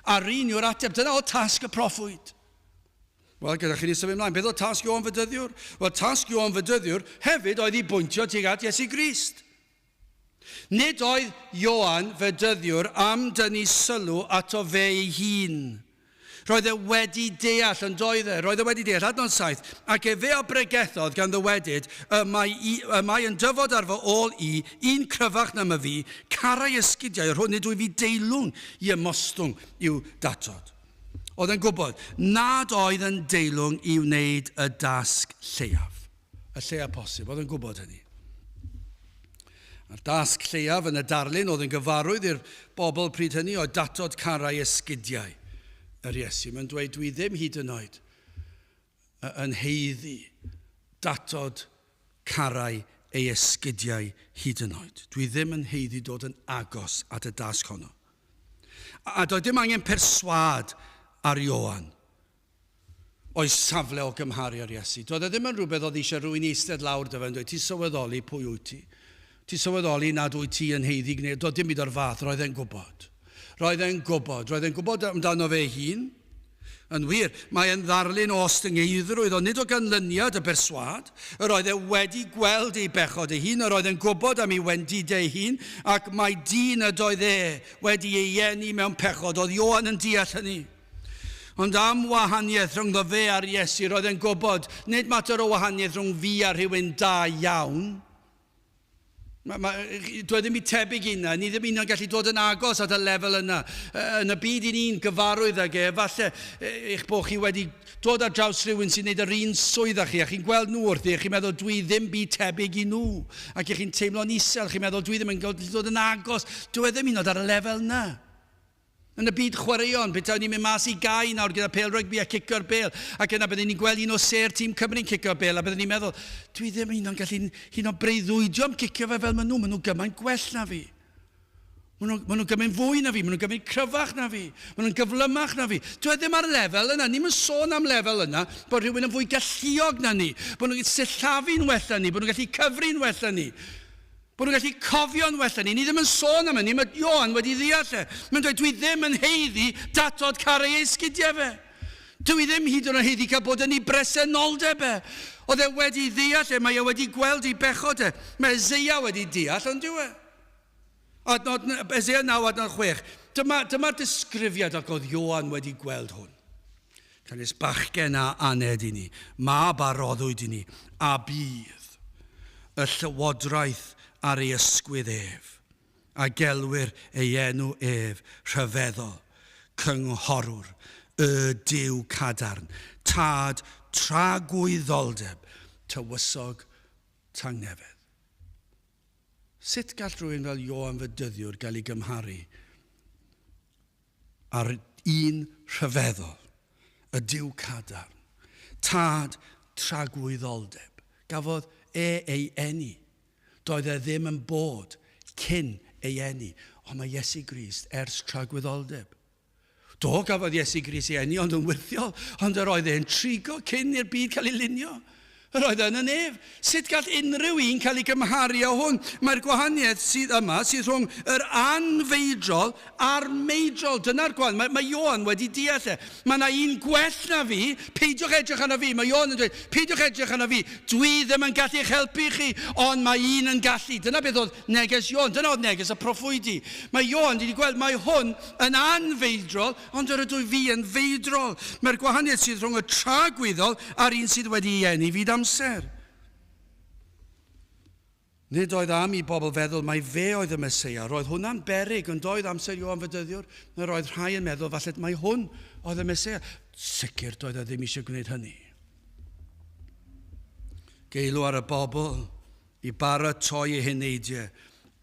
A'r un yw'r ateb. Dyna oedd tasg y proffwyd. Wel, gyda chi ni symud ymlaen. Beth oedd tasg Ioan Fydyddiwr? Wel, tasg Ioan Fydyddiwr hefyd oedd i bwyntio tuag at Iesu Grist. Nid oedd Ioan Fedyddiwr am dynnu sylw ato fe ei hun. Roedd e wedi deall, yn doedd e? Roedd e wedi deall, adnod 7, ac efe a bregethodd gan ddywedyd, y mae, i, y mae yn dyfod ar fy ôl i, un cryfach na myfi, carai esgidiau, yr hwn nid wyf fi deilwng i ymostwng i'w datod. Oedd e'n gwybod nad oedd yn deilwng i wneud y dasg lleiaf. Y lleiaf posib, oedd e'n gwybod hynny. A'r dasg lleiaf yn y darlun oedd yn gyfarwydd i'r bobl pryd hynny oedd datod carau esgidiau yr Iesu. Mae'n dweud, dwi ddim hyd yn oed yn heiddi datod carau ei esgidiau hyd yn oed. Dwi ddim yn heiddi dod yn agos at y dasg honno. A doedd dim angen perswâd ar Ioan o'i safle o gymharu â'r Iesu. Doedd e ddim yn rhywbeth oedd eisiau rhywun i eistedd lawr 'da fe yn dweud, ti'n sylweddoli pwy wyt ti? Ti'n sylweddoli nad wyt ti yn haeddu gwneud? Doedd dim byd o'r fath, roedd e'n gwybod. Roedd e'n gwybod. Roedd e'n gwybod amdano fe ei hun. Yn wir, mae e'n ddarlun o ostyngeiddrwydd, ond nid o ganlyniad y berswâd. Yr oedd e wedi gweld ei bechod ei hun, yr oedd e'n gwybod am ei wendidau ei hun, ac mai dyn ydoedd e, wedi ei eni mewn pechod. Oedd Ioan yn deall hynny. Ond am wahaniaeth rhyngddo fe a'r Iesu, roedd e'n gwybod, nid mater o wahaniaeth rhwng fi a rhywun da iawn. Ma, ma, dwi e ddim i tebyg i yna, ni ddim un o'n gallu dod yn agos at y lefel yna. Yn y byd i ni'n gyfarwydd ag e, falle eich bod chi wedi dod ar draws rhywun sy'n gwneud yr un swydd â chi, a chi'n gweld nhw wrthi, a chi'n meddwl, dwi ddim byd tebyg i nhw. Ac chi'n teimlo'n isel, chi'n meddwl, dwi ddim yn gallu dod yn agos. Dwi e ddim un oed ar y lefel yna. Yn y byd chwaraeon, petawn ni'n mynd mas i gae nawr gyda pêl rygbi a cicio'r bêl, ac yna byddwn ni'n gweld un o sêr tîm Cymru'n cicio'r bêl, a byddwn ni'n meddwl, dwi ddim hyd yn oed yn gallu hyd yn oed breuddwydio am cicio fe fel maen nhw, maen nhw gymaint gwell na fi. Maen nhw, maen nhw gymaint fwy na fi, maen nhw gymaint cryfach na fi, maen nhw'n gyflymach na fi. Dwi e ddim ar lefel yna, ni'n sôn am lefel yna, bod rhywun yn fwy galluog na ni, bod nhw'n sillafu'n well na ni, bod nhw'n gallu cyfri'n well na ni. Bod nhw'n gallu cofio'n well na ni. Ni ddim yn sôn am hynny, mae Ioan wedi ddeall e. Mae'n dweud, dwi ddim yn haeddu datod caru ei sgidiau fe. Dwi ddim hyd yn oed haeddu cael bod yn ei bresenoldeb e. Oedd e wedi ddeall e, mae e wedi gweld ei bechod e. Mae Eseia wedi deall, ond dyw e? Adnod, Eseia 9, adnod 6. Dyma, dyma'r disgrifiad ac oedd Ioan wedi gweld hwn. Canys bachgen a aned i ni, mab a roddwyd i ni, a bydd y llywodraeth ar ei ysgwydd ef, a gelwir ei enw ef Rhyfeddol, Cynghorwr, y Duw Cadarn, Tad tragwyddoldeb, Tywysog tangnefedd. Sut gall rhywun fel Ioan Fedyddiwr gael ei gymharu A'r un rhyfeddol, y Duw cadarn, Tad tragwyddoldeb, gafodd e ei eni. Doedd e ddim yn bod cyn ei eni, ond mae Iesu Grist ers tragwyddoldeb. Do, gafodd Iesu Grist ei eni ond yn wyrthiol, ond yr oedd e'n trigo cyn i'r byd cael ei lunio. Yr oedd yn y nef. Sut gall unrhyw un cael ei gymharu â hwn? Mae'r gwahaniaeth sydd yma sydd rhwng yr anfeidrol a'r meidrol. Dyna'r gwahaniaeth. Mae, mae Ioan wedi deall e. Mae yna un gwell na fi. Peidiwch edrych arno fi. Mae Ioan yn dweud, peidiwch edrych arno fi. Dwi ddim yn gallu eich helpu chi, ond mae un yn gallu. Dyna beth oedd neges Ioan. Dyna oedd neges y proffwydi. Mae Ioan wedi gweld, mae hwn yn anfeidrol, Ond yr ydw fi yn feidrol. Mae'r gwahaniaeth sydd rhwng y tragwyddol a'r un sydd wedi ei eni fyd amser. Nid oedd am i bobl feddwl mai fe oedd y Meseia. Roedd hwnna'n beryg, yn doedd amser Ioan Fedyddiwr? Yr oedd rhai yn meddwl falle mai hwn oedd y Meseia. Sicr doedd e ddim eisiau gwneud hynny. Geilw ar y bobl i baratoi eu heneidiau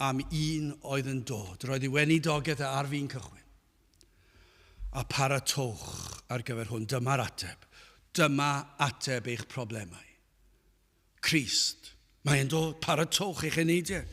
am un oedd yn dod. Roedd ei weinidogaeth e ar fin cychwyn. A paratowch ar gyfer hwn. Dyma'r ateb. Dyma ateb eich problemau. Crist. Mae'n dod. Paratowch eich eneidiau.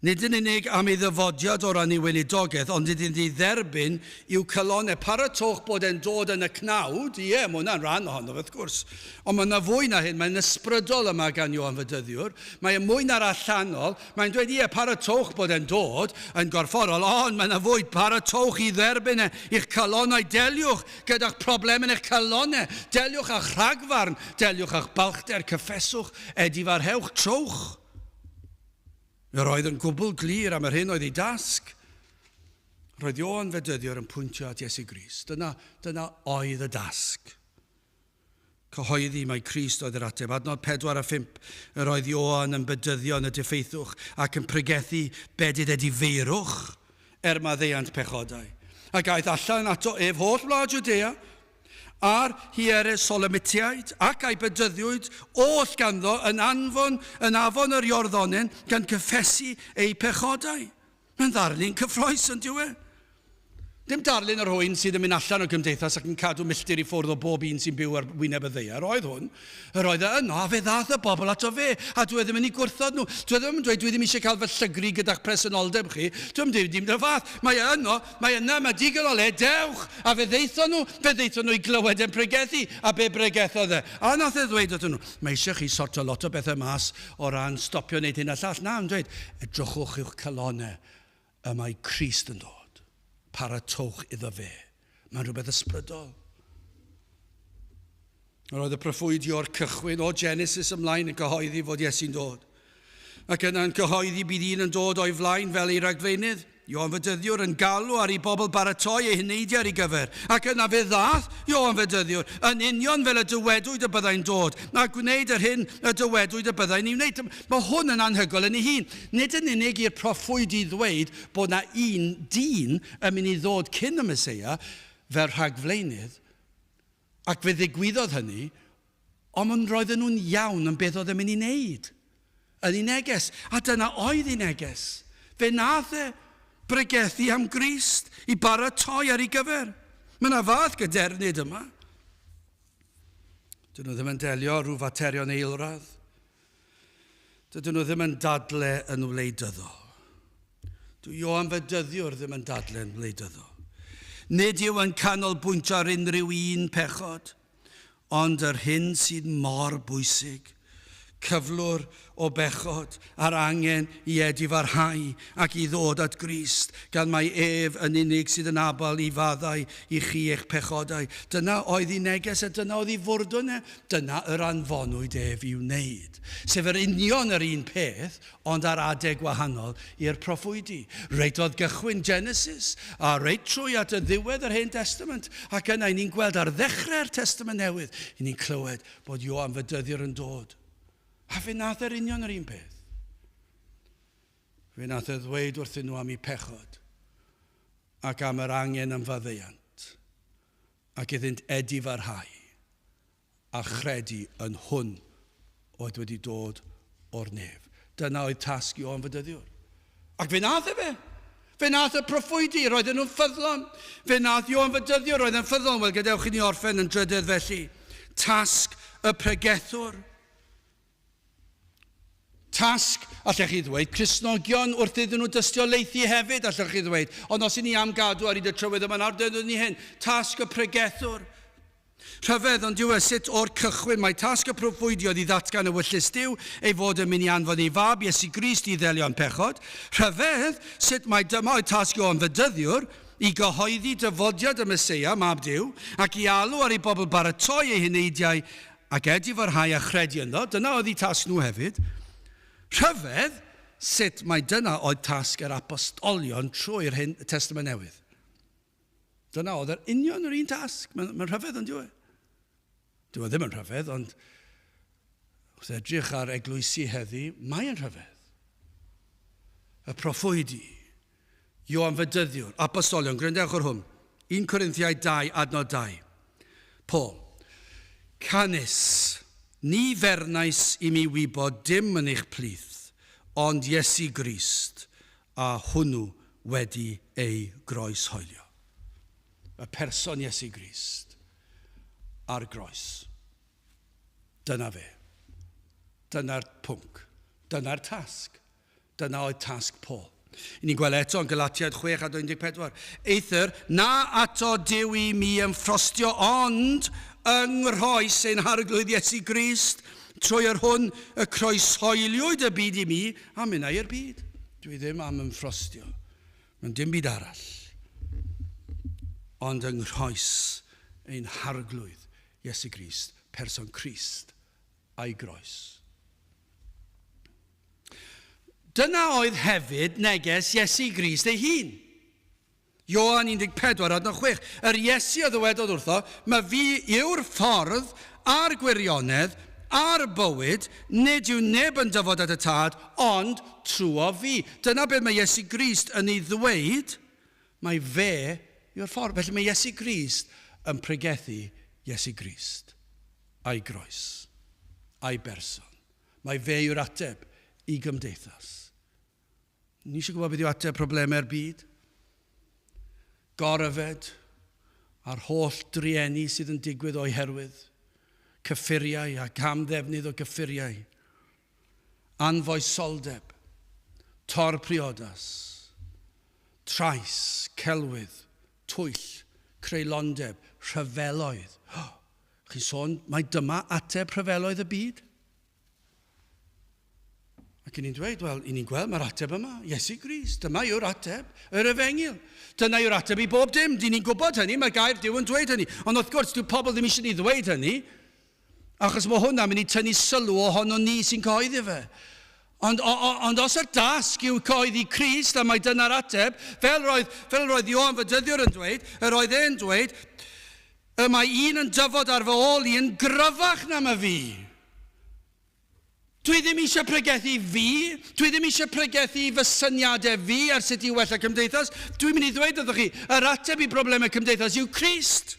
Nid yn unig am ei ddyfodiad o ran ei weinidogaeth, ond iddynt ei dderbyn i'w calonnau. Paratowch bod e'n dod yn y cnawd, ie, mae hwnna'n rhan ohono fe, wrth gwrs. Ond mae yna fwy na hyn, mae'n ysbrydol yma gan Ioan Fedyddiwr. Mae e mwy na'r allanol, Mae'n dweud, ie, paratowch bod e'n dod yn gorfforol, ond mae yna fwy, paratowch i dderbyn e i'ch calonnau, deliwch gyda'ch problemau yn eich calonnau, deliwch â'ch rhagfarn, deliwch â'ch balchder, cyffeswch, edifarhewch, trowch. Yr oedd yn gwbl glir am yr hyn oedd ei dasg. Roedd Ioan Fedyddiwr yn pwyntio at Iesu Grist. Dyna, dyna oedd y dasg. Cyhoeddi mai Crist oedd yr ateb. Adnod 4 a 5, Yr oedd Ioan yn bedyddio yn y diffeithwch ac yn pregethu bedydd edifeirwch er maddeuant pechodau. Ac aeth allan ato ef holl wlad Jwdea, a'r Hierosolymitiaid, ac a'i bedyddiwyd oll ganddo yn anfon yn afon yr Iorddonen, gan gyffesu eu pechodau. Mae'n ddarlun cyffroes, yn dyw e? Dim darlun o rhywun sydd yn mynd allan o gymdeithas ac yn cadw milltir i ffwrdd o bob un sy'n byw ar wyneb y ddaear oedd hwn. Yr oedd e yno, a fe ddaeth y bobl ato fe, a dwi e ddim yn ei gwrthod nhw. Dwi e ddim yn dweud, dwi ddim eisiau cael fy llygru gyda'ch presenoldeb chi. Dwi ddim yn dweud dim o'r fath. Mae e yno, mae yna, mae digon o le, dewch! A fe ddaethon nhw, fe ddaethon nhw i glywed e'n pregethu, a be bregethodd e? A nath e ddweud wrthyn nhw, mae eisiau chi sortio lot o bethau mas o ran stopio wneud hyn a llall. Na, yn dweud, edrychwch i'ch calonnau, y mae Crist yn dod. Paratowch iddo fe. Mae'n rhywbeth ysbrydol. Yr oedd y proffwydi o'r cychwyn o Genesis ymlaen yn cyhoeddi fod Iesu'n dod. Ac yna'n cyhoeddi bydd un yn dod o'i flaen fel ei ragflaenydd. Ioan Fedyddiwr yn galw ar i bobl baratoi eu heneidiau ar ei gyfer. Ac yna fe ddaeth Ioan Fedyddiwr, yn union fel y dywedwyd y byddai'n dod, a gwneud yr hyn y dywedwyd y byddai'n ei wneud. Mae hwn yn anhygoel yn ei hun. Nid yn unig i'r proffwydi ddweud bod na un dyn yn mynd i ddod cyn y Meseia fel rhagflaenydd, ac fe ddigwyddodd hynny, ond roedden nhw'n iawn yn beth oedd e'n mynd i wneud. Yn ei neges. A dyna oedd ei neges. Fe nath e bregethu am Grist i baratoi ar ei gyfer. Mae yna fath gadernid yma. Dyn nhw ddim yn delio rhyw faterion eilradd. Dydyn nhw ddim yn dadle yn wleidyddol. Dw Ioan Fedyddiwr ddim yn dadle yn wleidyddol. Nid yw yn canolbwyntio ar unrhyw un pechod. Ond yr hyn sydd mor bwysig, cyflwr o bechod a'r angen i edifarhau ac i ddod at Grist, gan mai ef yn unig sydd yn abl i faddau i chi eich pechodau. Dyna oedd ei neges a dyna oedd ei fwrdwn e. Dyna yr anfonwyd ef i'w wneud. Sef yr union yr un peth ond ar adeg wahanol i'r proffwydi. Reit oedd gychwyn Genesis, a reit trwy at y ddiwedd yr Hen Testament, ac yna i ni'n gweld ar ddechrau'r Testament Newydd, i ni'n clywed bod Ioan Fedyddiwr yn dod. A fe nath e'r union yr un peth. Fe nath e ddweud wrthyn nhw am eu pechod ac am yr angen am faddeuant, ac iddynt edifarhau a chredu yn hwn oedd wedi dod o'r nef. Dyna oedd tasg Ioan Fedyddiwr. Ac fe nath e fe. Fe nath y proffwydi, roedden nhw'n ffyddlon. Fe nath Ioan Fedyddiwr, roedd e'n ffyddlon. Wel, gadewch i ni orffen yn drydedd felly. Tasg y pregethwr. Tasg, allech chi ddweud, Cristnogion wrth iddyn nhw dystiolaethu hefyd, allech chi ddweud. Ond os i ni am gadw ar hyd y trywydd yma nawr, dydyn ni hyn. Tasg y pregethwr. Rhyfedd ond yw e sut o'r cychwyn mae tasg y proffwydi oedd i ddatgan ewyllys Duw ei fod yn mynd i anfon ei fab, Iesu Grist, i ddelio â'n pechod. Rhyfedd sut mai dyma oedd tasg Ioan Fedyddiwr, i gyhoeddi dyfodiad y Meseia, Mab Duw, ac i alw ar ei bobl baratoi eu heneidiau ac edifarhau a chredu ynddo. Dyna oedd eu tasg nhw hefyd. Rhyfedd sut mai dyna oedd tasg yr apostolion trwy'r Hen Testament Newydd. Dyna oedd yr union yr un tasg. Mae'n ma rhyfedd ond yw e? Dyw e ddim yn rhyfedd, ond wrth edrych ar eglwysi heddi, mae'n rhyfedd. Y proffwydi, Ioan Fedyddiwr, Apostolion, gwrandewch ar hwn. 1 Corinthiaid 2, adnod 2. Paul, Canys, ni fernais i mi wybod dim yn eich plith, ond Iesu Grist, a hwnnw wedi ei groeshoelio. Y person Iesu Grist ar groes. Dyna fe. Dyna'r pwnc. Dyna'r tasg. Dyna oedd tasg Paul. I ni'n gweld eto yn Galatiaid 6 a 14. Eithr, na ato Duw i mi ymffrostio ond yng nghroes ein Harglwydd Iesu Grist, trwy yr hwn y croeshoeliwyd y byd i mi, a minnau i'r byd. Dwi ddim am ymffrostio mewn dim byd arall, ond yng nghroes ein Harglwydd Iesu Grist, person Crist a'i groes. Dyna oedd hefyd neges Iesu Grist ei hun. Ioan 14, adnod 6. Yr Iesu a ddywedodd wrtho, Mae fi yw'r ffordd a'r gwirionedd a'r bywyd, nid yw neb yn dyfod at y Tad, ond trwo fi. Dyna beth mae Iesu Grist yn ei ddweud, mae fe yw'r ffordd. Felly mae Iesu Grist yn pregethu Iesu Grist a'i groes, a'i berson. Mae fe yw'r ateb i gymdeithas. Ni eisiau gwybod beth yw ateb problemau'r byd. Goryfed a'r holl drueni sydd yn digwydd o'i herwydd. Cyffuriau a cam ddefnydd o gyffuriau. Anfoesoldeb. Tor priodas. Trais, celwydd, twyll, creulondeb, rhyfeloedd. Oh, chi'n sôn mai dyma ateb rhyfeloedd y byd? Ac i ni'n dweud, wel, i ni'n gweld mae'r ateb yma, Iesu Grist, dyma yw'r ateb, yr efengyl. Dyna yw'r ateb i bob dim, dyn ni'n gwybod hynny, mae gair Duw yn dweud hynny. Ond wrth gwrs, dyw pobl ddim eisiau ni ddweud hynny, achos mae hwnna'n mynd i tynnu sylw ohono ni sy'n cyhoeddi fe. Ond, o, o, ond os yr dasg yw cyhoeddi Crist, a mae dyna'r ateb, fel roedd, fel roedd Ioan Fydyddiwr yn dweud, yr oedd e'n dweud, y mae un yn dyfod ar fy ôl i yn gryfach na my fi. Dwi ddim eisiau pregethu fi, dwi ddim eisiau pregethu fy syniadau fi ar sut i wella cymdeithas. Dwi'n mynd i ddweud wrthych chi, yr ateb i broblemau cymdeithas yw Crist.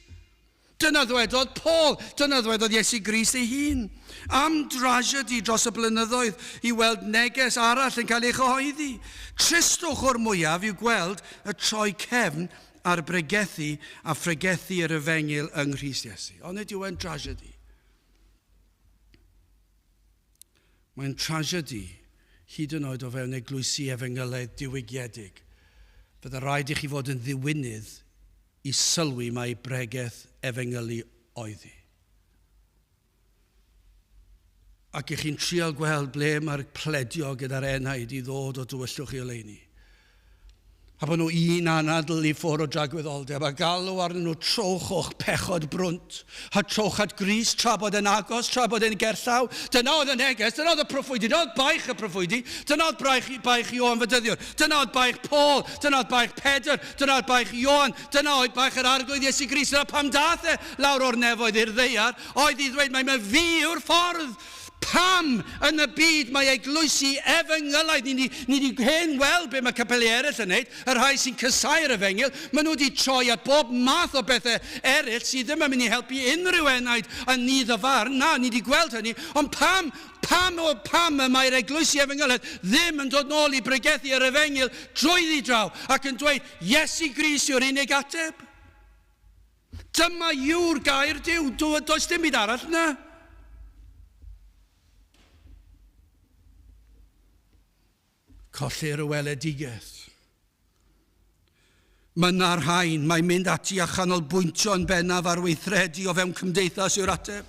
Dyna ddwedodd Paul, dyna ddwedodd Iesu Grist ei hun. Am drasiedi dros y blynyddoedd i weld neges arall yn cael ei chyhoeddi. Tristwch o'r mwyaf yw gweld y troi cefn ar bregethu a phregethu yr efengyl yng Nghrist Iesu. Ond nid yw e'n drasiedi. Mae'n trasiedi hyd yn oed o fewn eglwysi efengylaidd diwygiedig. Fydda rhaid i chi fod yn ddiwinydd i sylwi mai bregeth efengylu oedd hi. Ac i chi'n trial gweld ble mae'r pledio gyda'r enaid i ddod o dywyllwch i oleuni. A bod nhw un anadl i ffwrdd o dragwyddoldeb, a galw arnyn nhw trowch o'ch pechod brwnt, a trowch at Grist tra bod e'n agos, tra bod e'n gerllaw. Dyna oedd y neges, dyna oedd y proffwydi, dyna oedd baich y proffwydi, dyna oedd braich, baich Ioan Fedyddiwr, dyna oedd baich Paul, dyna oedd baich Pedr, dyna oedd baich Ioan, dyna oedd baich yr Arglwydd Iesu Grist, dyna pam dath e lawr o'r nefoedd i'r ddaear, oedd i ddweud mai fi yw'r ffordd. Pam yn y byd mae eglwysi efengylaidd, ni ni wedi hen weld be mae capeli eraill yn neud, y rhai sy'n casáu'r efengyl, maen nhw wedi troi at bob math o bethau eraill sydd ddim yn mynd i helpu unrhyw enaid yn nydd y farn, na, ni wedi gweld hynny, ond pam, pam, o pam y mae'r eglwysi efengylaidd ddim yn dod nôl i bregethu yr efengyl drwyddi draw ac yn dweud, Iesu Grist yw'r unig ateb? Dyma yw'r gair Duw, does dim byd arall na. Collir y weledigaeth. Mynna'r rhain, mae mynd ati a chanolbwyntio yn bennaf ar weithredu o fewn cymdeithas yw'r ateb.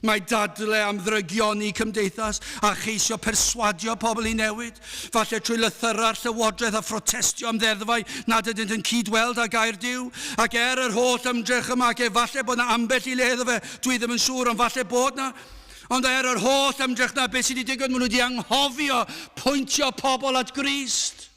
Mae dadle am ddrygioni cymdeithas a cheisio perswadio pobl i newid, falle trwy lythyrau'r llywodraeth a phrotestio am ddeddfau nad ydynt yn cyd-weld â gair Duw. Ac er yr holl ymdrech yma, ac efallai bod 'na ambell i le iddo fe, dwi ddim yn siŵr, ond falle bod 'na. Ond er yr holl ymdrech 'na, beth sydd wedi digwydd? Maen nhw wedi anghofio pwyntio pobl at Grist.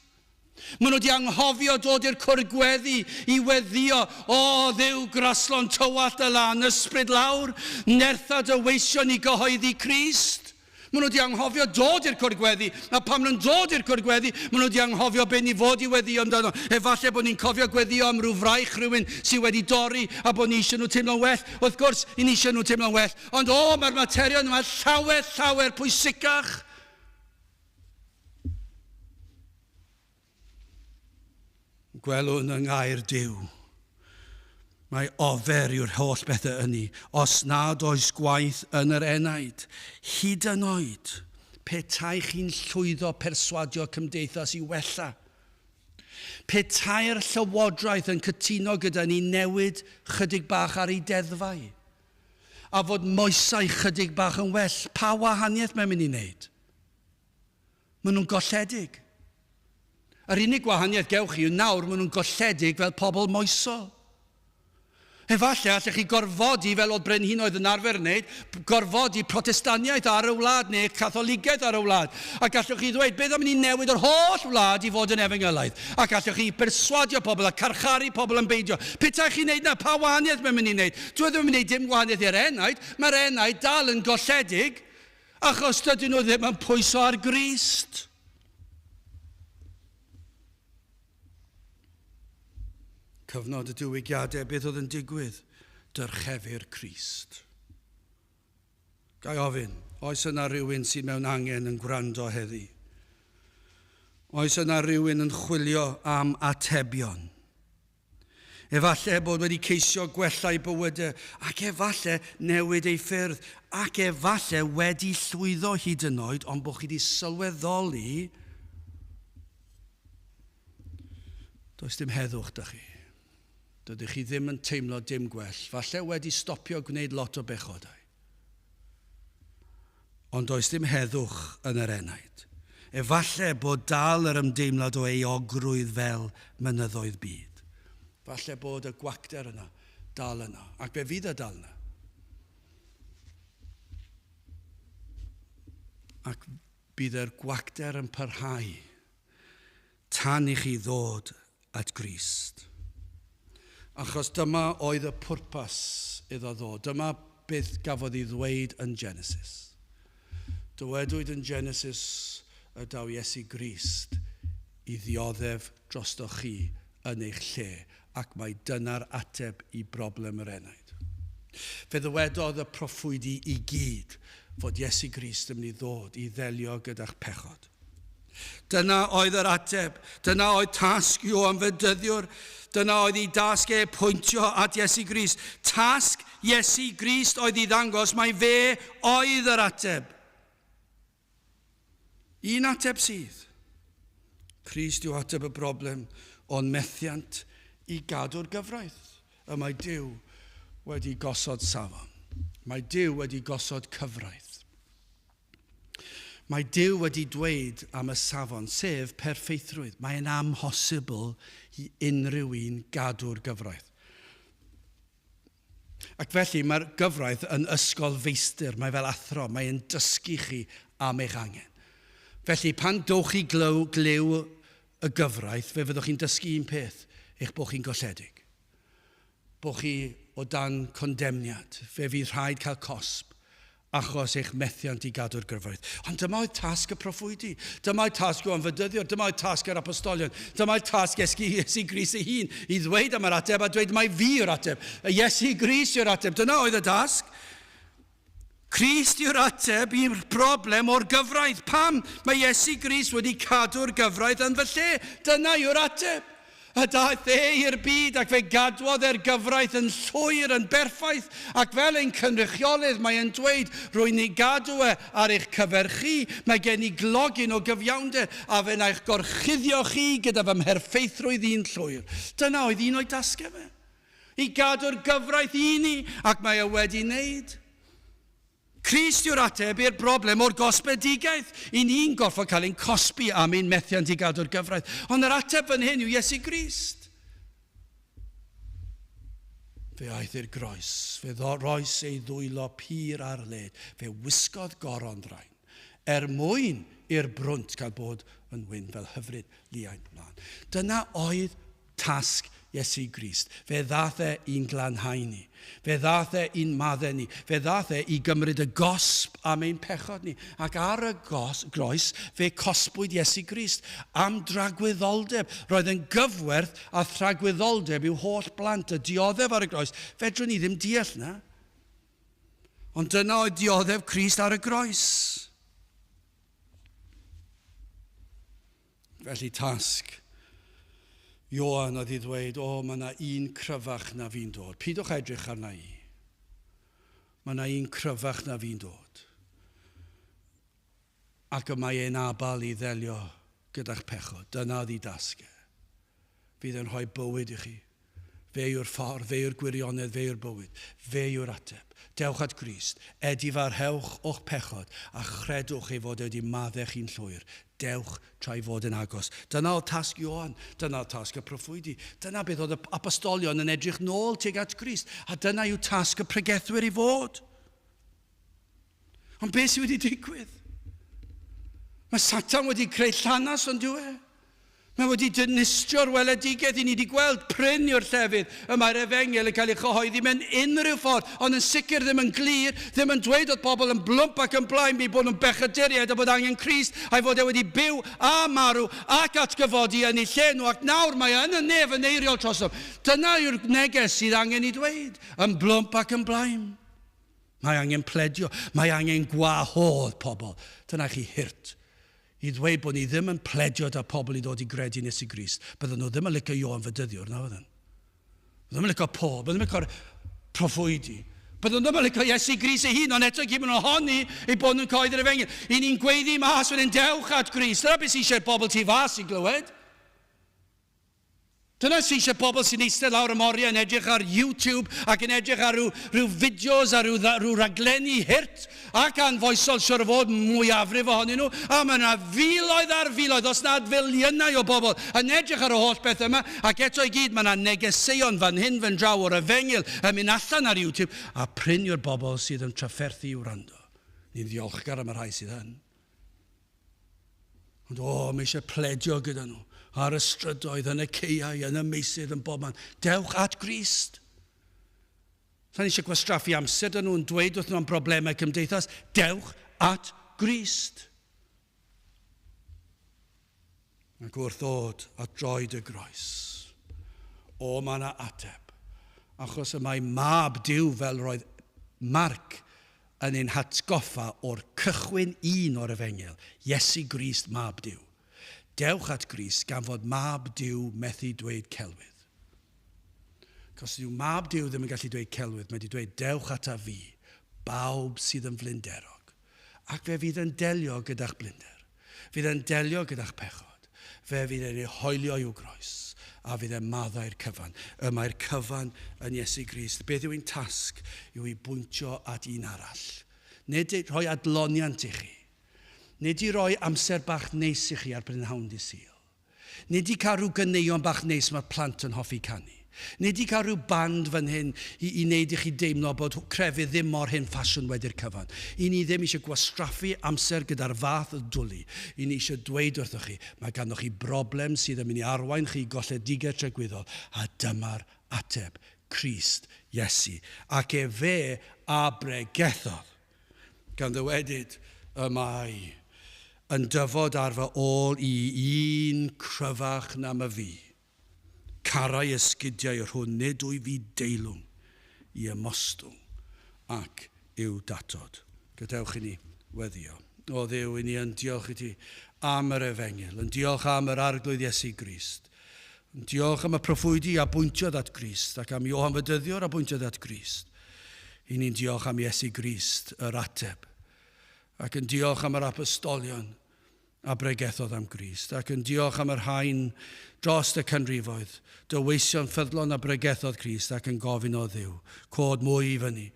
Maen nhw wedi anghofio dod i'r cwrdd gweddi i weddïo, O Dduw graslon, tywallt dy lan, ysbryd lawr, nertha dy weision i gyhoeddi Crist. Maen nhw wedi anghofio dod i'r cwrdd gweddi, a pan maen nhw'n dod i'r cwrdd gweddi, maen nhw wedi anghofio be ni fod i weddïo amdano. Efallai bod ni'n cofio gweddïo am ryw fraich rhywun sydd wedi dorri a bod ni eisiau nhw teimlo'n well. Wrth gwrs, i ni eisiau nhw teimlo'n well, ond o, mae'r materion yma llawer, llawer pwysicach. Gwelwn yng ngair Duw. Mae ofer yw'r holl bethau ynni, os nad oes gwaith yn yr enaid, hyd yn oed petai chi'n llwyddo perswadio cymdeithas i wella. Petai'r llywodraeth yn cytuno gyda ni newid chydig bach ar ei deddfau, a fod moesau chydig bach yn well, pa wahaniaeth mae'n mynd i wneud? Maen nhw'n golledig. Yr unig gwahaniaeth gewch chi yw nawr maen nhw'n golledig fel pobl moesol. Efallai allech chi gorfodi, fel oedd brenhinoedd yn arfer wneud, gorfodi Protestaniaeth ar y wlad neu Catholigaeth ar y wlad. A gallwch chi ddweud, beth am i ni newid yr holl wlad i fod yn efengylaidd? A gallwch chi berswadio pobl a carcharu pobl am beidio. Petai chi'n neud na, pa wahaniaeth mae'n mynd i wneud? Dwi e ddim yn mynd i wneud dim gwahaniaeth i'r enaid. Mae'r enaid dal yn golledig. Achos dydyn nhw ddim yn pwyso ar Grist. Cyfnod y diwygiadau, beth oedd yn digwydd? Dyrchefu'r Crist. Ga i ofyn, oes yna rhywun sydd mewn angen yn gwrando heddi? Oes yna rhywun yn chwilio am atebion? Efallai bod wedi ceisio gwella ei bywydau, ac efallai newid ei ffyrdd, ac efallai wedi llwyddo hyd yn oed, ond bod chi wedi sylweddoli does dim heddwch da chi. Dydych chi ddim yn teimlo dim gwell. Falle wedi stopio gwneud lot o bechodau. Ond does dim heddwch yn yr enaid. Efallai bod dal yr ymdeimlad o euogrwydd fel mynyddoedd byd. Falle bod y gwacter yna dal yna, ac fe fydd y dal yna. Ac bydd yr gwacter yn parhau tan i chi ddod at Grist. Achos dyma oedd y pwrpas iddo ddod. Dyma beth gafodd ei ddweud yn Genesis. Dywedwyd yn Genesis y daw Iesu Grist i ddioddef drostoch chi yn eich lle, ac mai dyna'r ateb i broblem yr enaid. Fe ddywedodd y proffwydi i gyd fod Iesu Grist yn mynd i ddod i ddelio gyda'ch pechod. Dyna oedd yr ateb. Dyna oedd tasg Ioan Fedyddiwr. Dyna oedd ei dasg e pwyntio at Iesu Grist. Tasg Iesu Grist oedd i ddangos mai fe oedd yr ateb. Un ateb sydd. Crist yw ateb y broblem o'n methiant i gadw'r gyfraith. Y mae Duw wedi gosod safon. Mae Duw wedi gosod cyfraith. Mae Duw wedi dweud am y safon, sef perffeithrwydd. Mae'n amhosibl i unrhyw un gadw'r gyfraith. Ac felly mae'r gyfraith yn ysgol feistr, mae fel athro, mae'n dysgu chi am eich angen. Felly pan dowch chi glyw, glyw y gyfraith, fe fyddwch chi'n dysgu un peth, eich bod chi'n golledig. Bod chi o dan condemniad, fe fydd rhaid cael cosb achos eich methiant i gadw'r gyfraith. Ond dyma oedd tasg y proffwydi. Dyma oedd tasg Ioan Fedyddiwr. Dyma oedd tasg yr apostolion. Dyma oedd tasg Iesu, Iesu Grist ei hun i ddweud am yr ateb a dweud mai fi yw'r ateb. Iesu Grist yw'r ateb. Dyna oedd y dasg. Crist yw'r ateb i'r broblem o'r gyfraith. Pam? Mae Iesu Grist wedi cadw'r gyfraith yn fy lle. Dyna yw'r ateb. Y daeth e i'r byd ac fe gadwodd e'r gyfraith yn llwyr, yn berffaith, ac fel ein cynrychiolydd mae e'n dweud, rwy'n ei gadw e ar eich cyfer chi, mae gen i glogyn o gyfiawnder, a fe wna i'ch gorchuddio chi gyda fy mherffeithrwydd i'n llwyr. Dyna oedd un o'i dasgau fe. I gadw'r gyfraith i ni, ac mae e wedi wneud. Crist yw'r ateb i'r broblem o'r gosbedigaeth. I ni'n gorfod cael ein cosbi am ein methiant i gadw'r gyfraith. Ond yr ateb fan hyn yw Iesu Grist. Fe aeth i'r groes, fe roes ei ddwylo pur ar led, fe wisgodd goron ddrain, er mwyn i'r brwnt cael bod yn wyn fel hyfryd liain lân. Dyna oedd tasg Iesu Grist. Fe ddaeth e i'n glanhau ni. Fe ddaeth e i'n maddau ni. Fe ddaeth e i gymryd y gosb am ein pechod ni. Ac ar y gos, groes, fe cosbwyd Iesu Grist am dragwyddoldeb. Roedd yn gyfwerth a thragwyddoldeb i'w holl blant y dioddef ar y groes. Fedrwn ni ddim deall na. Ond dyna oedd dioddef Crist ar y groes. Felly tasg Ioan oedd i ddweud, o, mae yna un cryfach na fi'n dod. Pidwch edrych arna i. Mae yna un cryfach na fi'n dod. Ac y mae e'n abal i ddelio gyda'ch pechod. Dyna oedd ei dasg e. Fydd yn rhoi bywyd i chi. Fe yw'r ffordd, fe yw'r gwirionedd, fe yw'r bywyd. Fe yw'r ateb. Dewch at Grist, edifarhewch o'ch pechod, a chredwch ei fod e wedi maddau chi'n llwyr. Dewch tra'i fod yn agos. Dyna oedd tasg Ioan, dyna oedd tasg y proffwydi. Dyna beth oedd y apostolion yn edrych nôl tuag at Grist, a dyna yw tasg y pregethwyr i fod. Ond beth sydd wedi digwydd? Mae Satan wedi creu llanas ond yw e? Mae wedi dinistrio'r weledigaeth i ni wedi gweld prin yw'r llefydd y mae'r efengyl yn cael ei chyhoeddi mewn unrhyw ffordd, ond yn sicr ddim yn glir, ddim yn dweud wrth bobl yn blwmp ac yn blaen eu bod nhw'n bechaduriaid a bod angen Crist a'i fod e wedi byw a marw ac atgyfodi yn eu lle nhw ac nawr mae e yn y nef yn eiriol trosom. Dyna yw'r neges sydd angen ei dweud, yn blwmp ac yn blaen. Mae angen pledio, mae angen gwahodd pobl. Dyna chi hurt. I ddweud bod ni ddim yn pledio 'da pobl i ddod i gredu yn Iesu Grist. Bydden nhw ddim yn licio Ioan Fedyddiwr, na fydden? Bydden nhw'n ddim yn licio Paul, bydden nhw'n licio'r proffwydi. Bydden nhw ddim yn licio Iesu Grist ei hun, ond eto i gyd maen nhw'n honni eu bod nhw'n cyhoeddi'r efengyl. I ni'n gweiddi mas fan hyn, dewch at Grist. Dyna beth sydd eisiau'r bobl tu fas i glywed. Dyna sy'n eisiau pobl sy'n eistedd lawr am oriau yn edrych ar YouTube ac yn edrych ar rhyw, rhyw fideos a rhyw, rhyw raglenni hurt ac anfoesol siwr o fod mwyafrif ohonyn nhw. A mae yna filoedd ar filoedd, os nad filiynau o bobl yn edrych ar y holl beth yma ac eto i gyd mae yna negeseuon fan hyn fan draw o'r efengyl yn mynd allan ar YouTube a prin yw'r bobl sydd yn trafferthu i wrando. Ni'n ddiolchgar am y rhai sydd yn. Ond o, mae eisiau pledio gyda nhw ar y strydoedd, yn y ceiau, yn y meysydd, yn bob man. Dewch at Grist. Sa'n eisiau gwastraffu amser dyn nhw'n dweud wrth nhw am broblemau cymdeithas. Dewch at Grist. Ac wrth ddod at droed y groes, o, mae yna ateb. Achos y mae mab Duw fel roedd Marc yn ein hatgoffa o'r cychwyn un o'r efengyl, Iesu Grist mab Duw. Dewch at Grist gan fod mab Duw methu dweud celwydd. Cos dyw mab Duw ddim yn gallu dweud celwydd, mae wedi dweud dewch ata fi, bawb sydd yn flinderog, ac fe fydd yn delio gyda'ch blinder. Fydd e'n delio gyda'ch pechod. Fe fydd e'n ei hoelio i'w groes, a fydd e'n maddau'r cyfan. Y mae'r cyfan yn Iesu Grist. Beth yw ein tasg? Yw i bwyntio at un arall. Nid i rhoi adloniant i chi. Nid i roi amser bach neis i chi ar brynhawn dydd Sul. Nid i cael rhyw ganeuon bach neis mae'r plant yn hoffi canu. Nid i cael rhyw band fan hyn i, i wneud i chi deimlo bod crefydd ddim mor hen ffasiwn wedi'r cyfan. I ni ddim eisiau gwastraffu amser gyda'r fath dwli. I ni eisiau dweud wrthoch chi, mae ganddoch chi broblem sydd yn mynd i arwain chi i golledigaeth tragwyddol, a dyma'r ateb, Crist Iesu. Ac efe a bregethodd. Gan ddywedyd, y mae yn dyfod ar fy ôl i un cryfach na myfi. Carai esgidiau yr hwn nid wyf fi deilwng i ymostwng ac i'w datod. Gadewch i ni weddïo. O Dduw, i ni yn diolch i ti am yr efengyl, yn diolch am yr Arglwydd Iesu Grist. Yn diolch am y proffwydi a bwyntiodd at Grist ac am Iohan Fedyddiwr a bwyntiodd at Grist. I ni'n diolch am Iesu Grist, yr ateb. Ac yn diolch am yr apostolion a bregethodd am Grist, ac yn diolch am yr haen dros y canrifoedd, dy weision ffyddlon a bregethodd Crist ac yn gofyn o Dduw, cod mwy i fyny.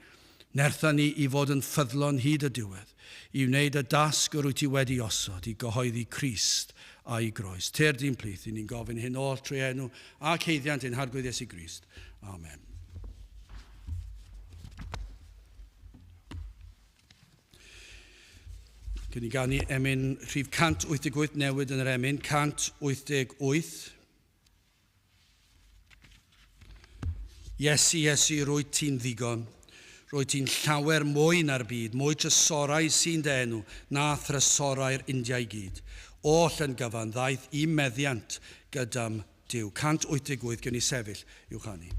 Nertha ni i fod yn ffyddlon hyd y diwedd, i wneud y dasg yr wyt ti wedi osod i gyhoeddi Crist a'i groes. Tyrd i'n plith, i ni'n gofyn hyn oll trwy enw ac haeddiant ein Harglwydd Iesu Grist. Amen. Cyn i ganu emyn rhif 188 newid yn yr emyn 188. Iesu, Iesu, rwyt ti'n ddigon. Rwyt ti'n llawer mwy na'r byd, mwy trysorau sy'n dy enw na thrysorau'r India i gyd. Oll yn gyfan ddaeth i'm meddiant gyda'm Duw. 188, gewn ni sefyll i'w chanu.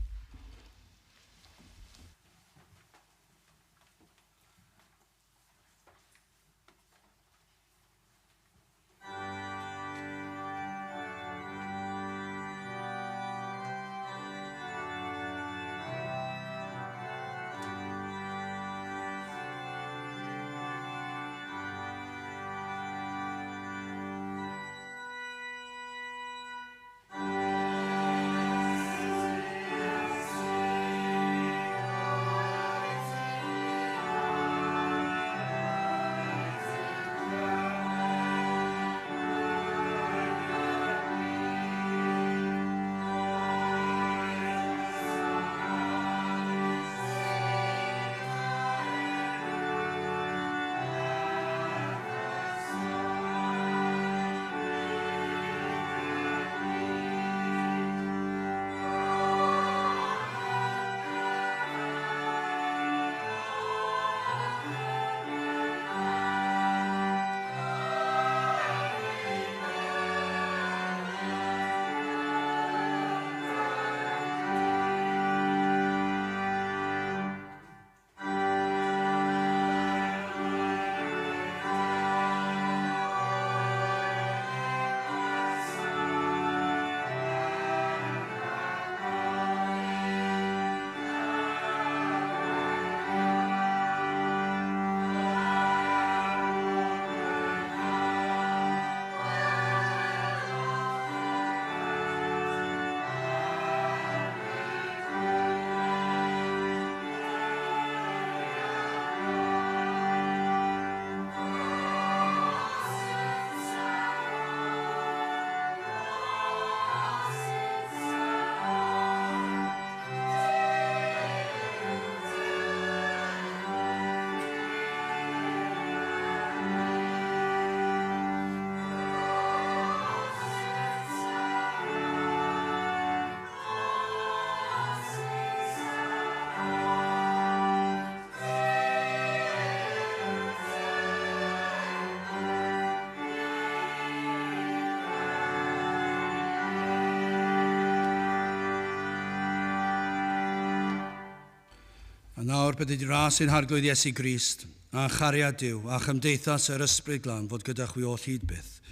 A nawr bydded i ras ein Harglwydd Iesu Grist, a chariad Duw, a chymdeithas yr Ysbryd Glân fod gyda chwi oll hyd byth.